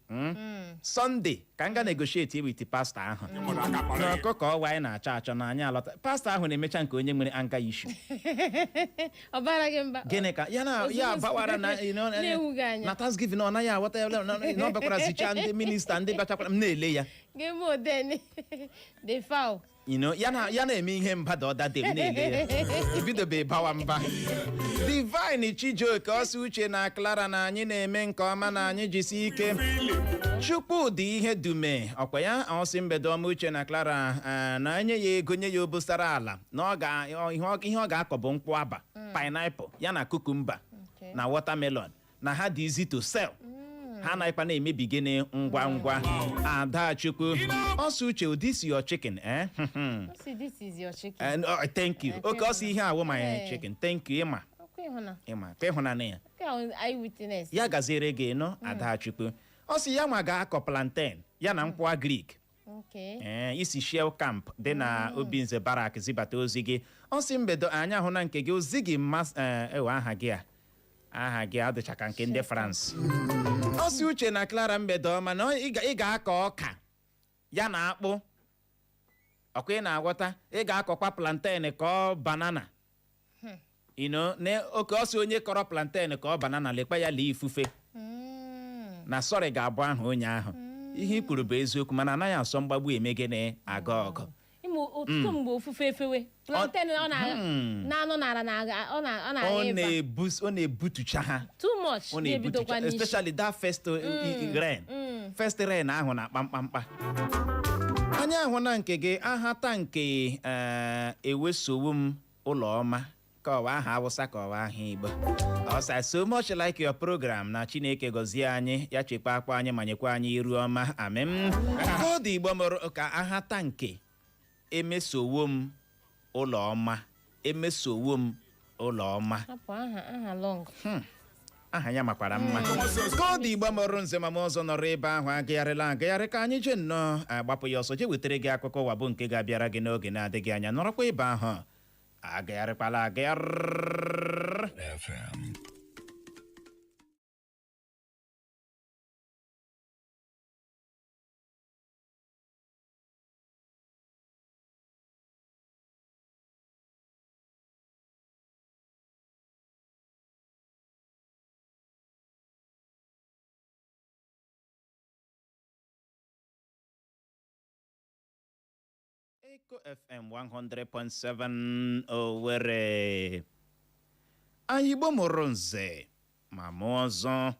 Sunday ka m ga negotiate with pastọ ahụ na ọkụkọ ọwa anyị na-achọ achọ na anyị alọta. Pastọ ahụ na-emecha nke onye nwere anger issue. Ọ bara gị mba. Gịnị ka ya na ya Ozugbo bawara na na-ewu gị anya. Na Thanksgiving ọ naghị aghọta ya na ọ bakwara zichaa ndị minista ndị bachakwara m na-ele ya. Ga-eme odeni the foul. Ya na-eme ihe mba da ọda dị m na-ele ya ebidobe bawa mba. Divine Chijioke, ọsọ Uche na Clara, na anyị na-eme nke ọma, na anyị jisi ike. Chukwudị ihe dume ọkwa ya, ọsị mgbede ọma, Uche na Clara, na enye ya ego, nye ya obosara ala na ọ ga ihe ọ ga-akọ bụ nkwụ aba, pineapple ya na cucumber na watermelon, na ha dị easy to sell, ha anaghịkwa na-emebi gịnị ngwa ngwa. Adachukwu, ọsọ Uche, this your chicken, eh? Ọ sị this is your chicken. And, oh, thank you. Okay, ọsọ ihe awụ my chicken. Thank you, ịma. Ọkwa ịhụna. Ịma ka ịhụnanya ya. Nke a eyewitness. Ya gaziere gị nụ, Adachukwu. Ọ sị ya nwa ga-akọ plantain ya na nkwụ agric. Ee, isi Shell Camp dị na Obinze Barak zibata ozi gị. Ọ sị mbedo anyị ahụ na nke gị, ozi gị mmas ewe aha gị a, aha gị adịcha ka nke ndị France. Ọ sị Uche na Clara, mgbede ọma, na ị ga-akọ ọka ya na akpụ, ọkwa ị na-aghọta? Ị ga-akọkwa plantain ka ọ banana na oke. Ọsị onye kọrọ plantain ka ọ banana, lekwa ya, lee ifufe na sọrị ga-abụ aha onye ahụ. Ihe i kwuru bụ eziokwu, mana anaghị asọ mgbagbu eme gịnị aga ọgụ. Ịmụ ọtụtụ mgbe ofufe efewe plantain, ọ na na-anọ n'ala na ọ na ọ na-agha ọ ịba. Na-ebu, ọ na-ebutucha ha. Too much. Ọ na-ebidokwa na-ebutucha n'isi. Especially that first rain, first rain ahụ na kpamkpamkpa. Anyị ahụ na nke gị, ahata nke ewesowo m ụlọ ọma, ka ọwa aha Awụsa ka ọwa aha Igbo. Ọsa so much like your program, na Chineke gọzie anyị, ya chekwa akwa anyị ma nyekwa anyị iru ọma, amen. Koodu Igbo mụrụ ka ahata nke emesowo m ụlọ ọma, emesowo m ụlọ ọma. Hapụ aha, aha long. Aha ya makwara mma. Koodu Igbo mụrụ nze ma ọzọ nọrọ ebe ahụ agagharịla agagharị ka anyị jee nnọọ agbapụ ya ọsọ, jee wetara gị akụkọ ụwa bụ nke ga-abịara gị n'oge na-adịghị anya. Nọrọkwa ebe ahụ, agagharịkwala agagharị. FM. Eco FM 100.7 Owerri. Anyị Igbo mụrụ nze ma mụọ ọzọ,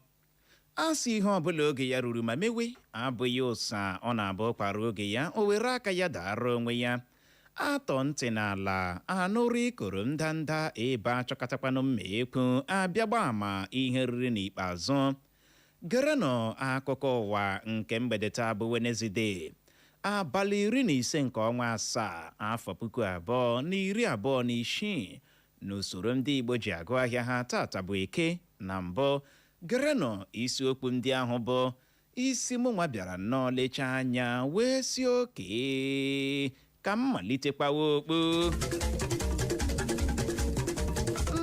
a sị ihe ọbụla oge ya ruru ma mewe abụghị ụsa, ọ na-abụ kwara oge ya o were aka ya dara onwe ya. Atọ ntị n'ala anụrụ ikoro ndanda ebe achọkọtakwanụ mma ekwu abịagba ama ihe riri n'ikpeazụ. Gerenụ akụkọ ụwa nke mgbede taa bụ Wenezde, abalị 15 nke ọnwa 7, afọ 2026, n'usoro ndị Igbo ji agụ ahịa ha. Tata bụ Eke. Na mbụ, gerenụ isiokwu ndị ahụ bụ isi mụnwa bịara nnọọ lechaa anya wee si oke ka m malitekwawa okpu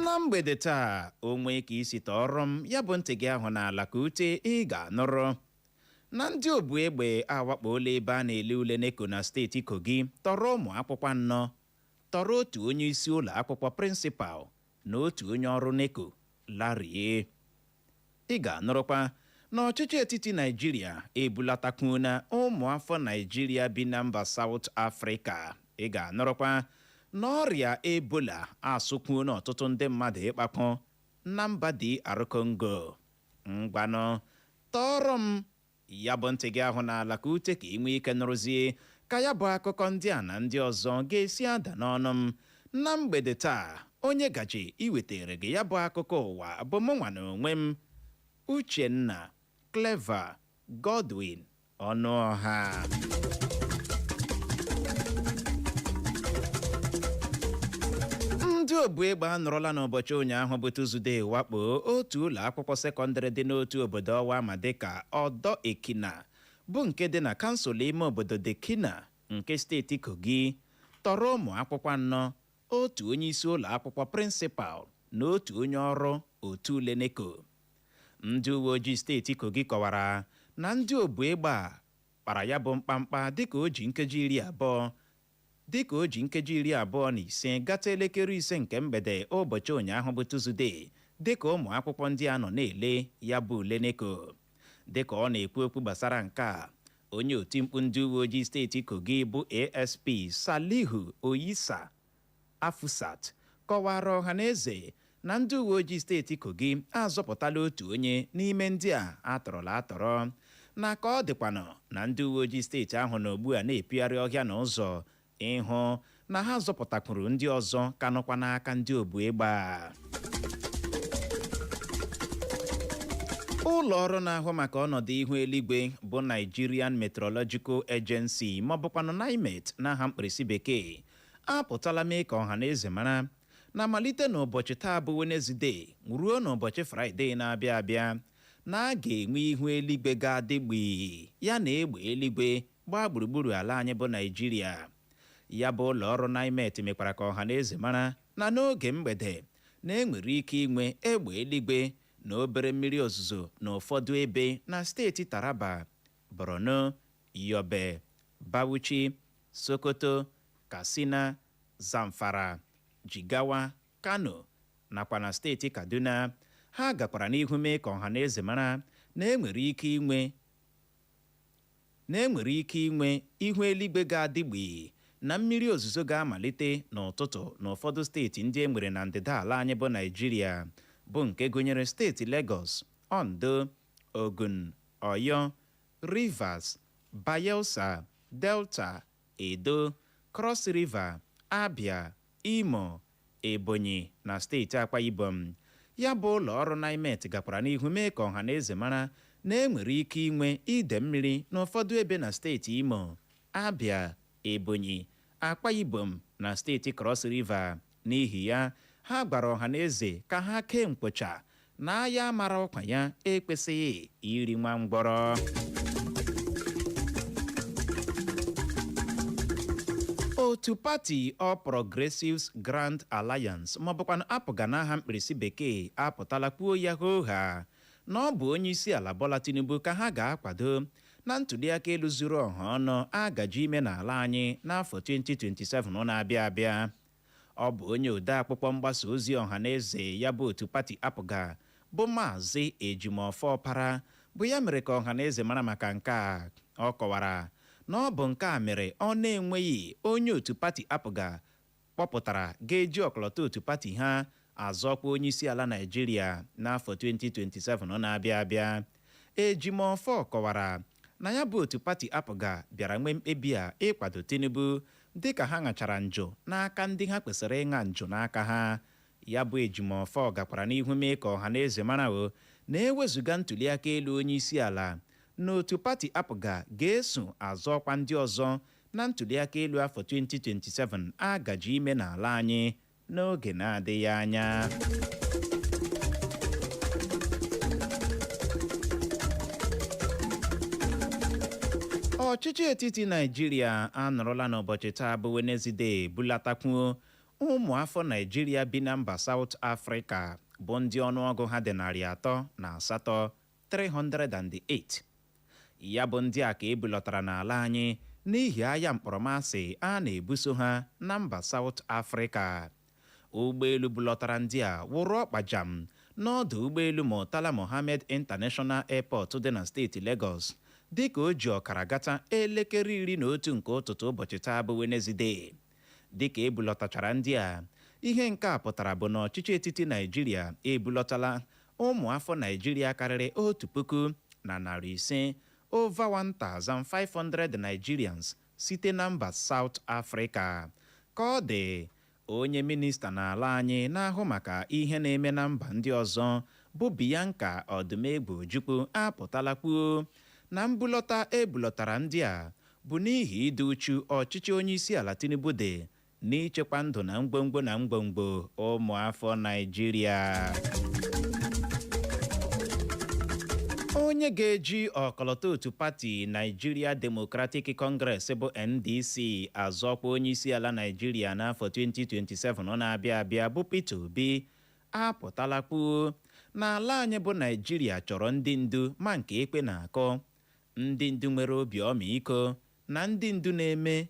na mgbede taa. Onwe ka isi tọọrọ m ya bụ ntị gị ahụ n'ala ka ute, ị ga-anụrụ na ndị obu egbe awakpola ebe a na-ele ule NECO na steeti Kogi, tọrọ ụmụ akwụkwọ anọ, tọrọ otu onye isi ụlọ akwụkwọ, principal, na otu onye ọrụ NECO larie. Ị ga-anụrụkwa na ọchịchị etiti Naijiria ebulatakwuona ụmụ afọ Naijiria bi na mba South Africa. Ị ga-anụrụkwa na ọrịa Ebola asụkwuona ọtụtụ ndị mmadụ ịkpakọ na mba DR Congo. Ngwanụ, tọọrọ m ya bụ ntị gị ahụ n'ala ka ute, ka ị nwee ike nụrụzie ka ya bụ akụkọ ndị a na ndị ọzọ ga-esi ada n'ọnụ m na mgbede taa. Onye gaji iwetere gị ya bụ akụkọ ụwa bụ mụ nwa na onwe m, Uchenna Clever Godwin Ọnụọha. Ndị obu egbe anọrọla n'ụbọchị ụnyaahụ bụ Tuzdee wakpo otu ụlọ akwụkwọ sekọndịrị dị n'otu obodo ọwa ma dịka Ọdọ Ekina, bụ nke dị na kansụl ime obodo Dekina nke steeti Kogi, tọrọ ụmụ akwụkwọ anọ, otu onye isi ụlọ akwụkwọ, principal, na otu onye ọrụ otu ule NECO. Ndị uwe ojii steeti Kogi kọwara na ndị obu egbe a kpara ya bụ mkpamkpa dịka o ji nkeji 25 gata elekere 5 nke mgbede ụbọchị ụnyaahụ bụ Tuzdee, dịka ụmụ akwụkwọ ndị a nọ na-ele ya bụ ule NECO. Dịka ọ na-ekwu okwu gbasara nke a, onye otimkpu ndị uwe ojii steeti Kogi bụ ASP Salihu Oyisa Afusat kọwara ọha na eze na ndị uwe ojii steeti Kogi azọpụtala otu onye n'ime ndị a atọrọla atọrọ, na ka ọ dịkwanụ na ndị uwe ojii steeti ahụ na ugbu a na-epigharị ọhịa na ụzọ ịhụ na ha zọpụtakwuru ndị ọzọ ka nọkwa n'aka ndị obu egbe a. Ụlọ ọrụ na-ahụ maka ọnọdụ ihu eluigwe bụ Nigerian Meteorological Agency, ma ọ bụkwanụ NIMET n'aha mkpirisi bekee, apụtala mee ka ọha na eze mara na malite n'ụbọchị taa bụ Wenezde ruo n'ụbọchị Fraịde na-abịa abịa, na a ga-enwe ihu eluigwe ga-adị gbii ya na egbe eluigwe gbaa gburugburu ala anyị bụ Naijiria. Ya bụ ụlọ ọrụ NIMET mekwara ka ọha na eze mara na n'oge mgbede na enwere ike inwe egbe eluigwe na obere mmiri ozuzo na ụfọdụ ebe na steeti Taraba, Borno, Yobe, Bauchi, Sokoto, Katsina, Zamfara, Jigawa, Kano nakwa na steeti Kaduna. Ha gakwara n'ihu mee ka ọha na eze mara na enwere ike inwe ihu eluigwe ga-adị gbii na mmiri ozuzo ga-amalite n'ụtụtụ n'ụfọdụ steeti ndị e nwere na ndịda ala anyị bụ Naijiria, bụ nke gụnyere steeti Lagos, Ondo, Ogun, Oyo, Rivers, Bayelsa, Delta, Edo, Cross River, Abia, Imo, Ebonyi na steeti Akwa Ibom. Ya bụ ụlọ ọrụ NIMET gakwara n'ihu mee ka ọha na eze mara na enwere ike inwe ide mmiri n'ụfọdụ ebe na steeti Imo, Abia, Ebonyi, Akwa Ibom na steeti Cross River. N'ihi ya, ha gwara ọha na eze ka ha kee mkpocha na aya mara ọkwa ya ekwesịghị iri nwa mgbọrọ. Otu pati All Progressives Grand Alliance, maọbụkwanụ APGA n'aha mkpirisi bekee, apụtala kwuo ya hooha na ọ bụ onye isi ala Bola Tinubu ka ha ga-akwado na ntụliaka elu zuru ọha ọnụ agaji ime n'ala anyị n'afọ 2027 na-abịa abịa. Ọ bụ onye ode akwụkwọ mgbasa ozi ọha na eze ya bụ otu pati APGA, bụ Maazị Ejimọfọ Ọpara, bụ ya mere ka ọha na eze mara maka nke a. Ọ kọwara na ọ bụ nke a mere ọ na-enweghị onye otu pati APGA kpọpụtara ga-eji ọkọlọtọ otu pati ha azọkwa onye isi ala Naịjirịa n'afọ 2027 na-abịa abịa. Ejimọfọ kọwara na ya bụ otu pati APGA bịara nwee mkpebi a ịkwado Tinubu. Dịka ha ṅachara njụ n'aka ndị ha kwesịrị ịṅa njụ n'aka ha. Ya bụ Ejiofor gakwara n'ihu mee ka ọha na eze mara o na ewezụga ntuliaka elu onye isi ala, n'otu pati APGA ga-eso azọ ọkwa ndị ọzọ na ntuliaka elu afọ 2027 a gaji ime n'ala anyị n'oge na-adịghị anya. Ọchịchị etiti Naijiria anọrọla n'ụbọchị taa bụ Wenezde bulatakwuo ụmụ afọ Naijiria bi na mba South Africa, bụ ndị ọnụọgụ ha dị 308, 308. Ya bụ ndị a ka ebulatara n'ala anyị n'ihi agha mkpọrọmasị a na-ebuso ha na mba South Africa. Ụgbọelu bulọtara ndị a wụrụ ọkpajam n'ọdụ ụgbọelu Murtala Mohammed International Airport dị na steeti Lagos dịka o ji ọkara gata elekere 11 nke ụtụtụ ụbọchị taa bụ Wenezde. Dịka ebulọtachara ndị a, ihe nke a pụtara bụ na ọchịchị etiti Naijiria ebulọtala ụmụ afọ Naijiria karịrị 1,500, over 1500 Nigerians, site na mba South Africa. Ka ọ dị, onye minista n'ala anyị na-ahụ maka ihe na-eme na mba ndị ọzọ, bụ Bianca Odumegwu Ojukwu, apụtala kwuo na mbulọta ebulọtara ndị a bụ n'ihi ịdị uchu ọchịchị onye isi ala Tinubu dị n'ichekwa ndụ na ngwongwo na ngwongwo ụmụafọ Naijiria. Onye ga-eji ọkọlọtọ otu pati Nigeria Democratic Congress, bụ NDC, azọkwa onye isi ala Naijiria n'afọ 2027 ọ na-abịa abịa, bụ Peter Obi, apụtala kwuo na ala anyị bụ Naijiria chọrọ ndị ndu ma nke ekwe na-akọ, ndị ndu nwere obi ọmịiko na ndị ndu na-eme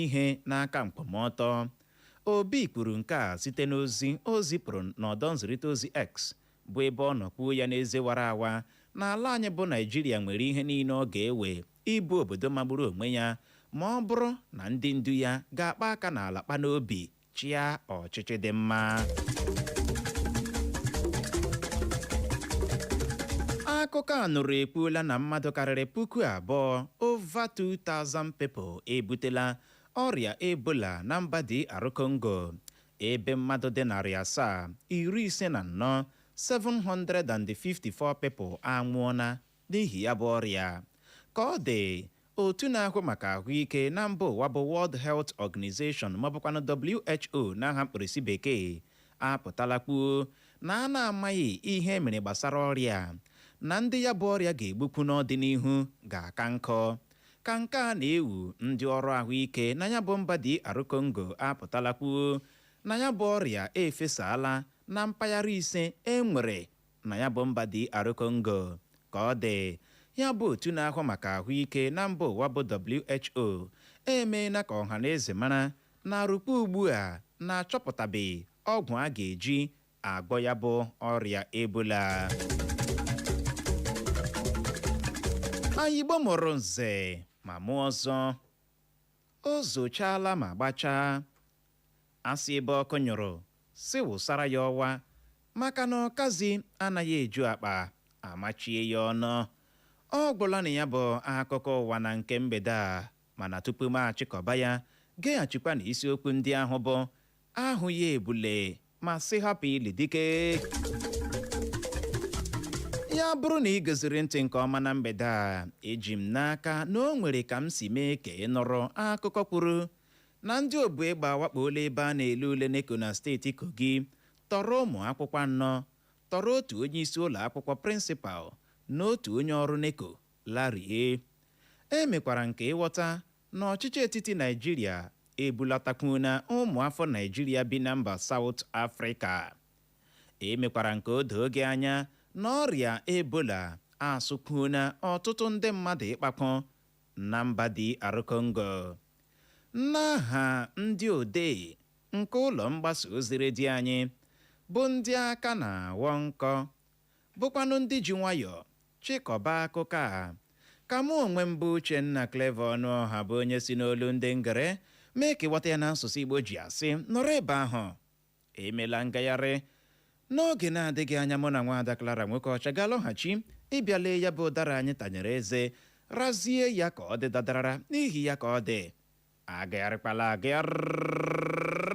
ihe n'aka nkwụmọtọ. Obi kwuru nke a site n'ozi o zipụrụ n'ọdọ nzirịta ozi X, bụ ebe ọ nọ kwuo ya n'eze wara awa na ala anyị bụ Naijiria nwere ihe niile ọ ga-ewe ịbụ obodo magburu onwe ya, ma ọ bụrụ na ndị ndu ya ga-akpa aka n'ala kpa n'obi chịa ọchịchị dị mma. Akụkọ a nụrụ ekwuola na mmadụ karịrị 2,000, over 2000 people, ebutela ọrịa Ebola na mba DR Congo, ebe mmadụ dị 754, 754 people, anwụọna n'ihi ya bụ ọrịa. Ka ọ dị, otu na-ahụ maka ahụike na mba ụwa, bụ World Health Organization, maọbụkwanụ WHO n'aha mkpirisi bekee, apụtala kwuo na a na-amaghị ihe mere gbasara ọrịa na ndị ya bụ ọrịa ga-egbukwu n'ọdịnihu ga-aka nkọ. Ka nke a na-ewu, ndị ọrụ ahụike na ya bụ mba DR Congo apụtala kwuo na ya bụ ọrịa efesala na mpaghara ise e nwere na ya bụ mba DR Congo. Ka ọ dị, ya bụ otu na-ahụ maka ahụike na mba ụwa, bụ WHO, emeela ka ọha na eze mara na arụkpa ugbu a na-achọpụtabeghị ọgwụ a ga-eji agwọ ya bụ ọrịa Ebola. Anyị Igbo mụrụ nze ma mụọ ọzọ, o zochaala ma gbachaa. Asị ebe ọkụ nyụrụ si wụsara ya ọwa, maka na ọkazi anaghị eju akpa amachie ya ọnụ. Ọ gwụla na ya bụ akụkọ ụwa na nke mgbede a. Mana tupu m achịkọba ya, geghachikwa na isiokwu ndị ahụ bụ ahụ ya ebule ma sị hapụ ili dike. Ya bụrụ na ị goziri ntị nke ọma na mgbede a, eji m n'aka na o nwere ka m si mee ka ị nụrụ akụkọ kwuru na ndị obu egbe awakpola ebe a na-ele ule NECO na steeti Kogi, tọrọ ụmụ akwụkwọ anọ, tọrọ otu onye isi ụlọ akwụkwọ, principal, na otu onye ọrụ NECO larie. E mekwara nke ịghọta na ọchịchị etiti Naijiria ebulatakwuna na ụmụ afọ Naijiria bi na mba South Africa. E mekwara nke o doo gị anya na ọrịa Ebola asụkwuona ọtụtụ ndị mmadụ ịkpakọ na mba DR Congo. N'aha ndị odee nke ụlọ mgbasa ozi redio anyị, bụ ndị aka na-aghọ nkọ, bụkwanụ ndị ji nwayọọ chịkọba akụkọ a, ka mụ onwe m bụ Uchenna Clever Ọnụọha, bụ onye si n'olu ndị ngere mee ka ịghọta ya n'asụsụ Igbo, ji asị nọrọ ebe ahụ, emela ngagharị. N'oge na-adịghị anya, mụ na nwaada Clara nwoke ọcha ga-alọghachi ịbịa lee ya bụ ụdara anyị tanyere eze, razie ya ka ọ dị dadarara. N'ihi ya, ka ọ dị. Agagharịkwala agagharị.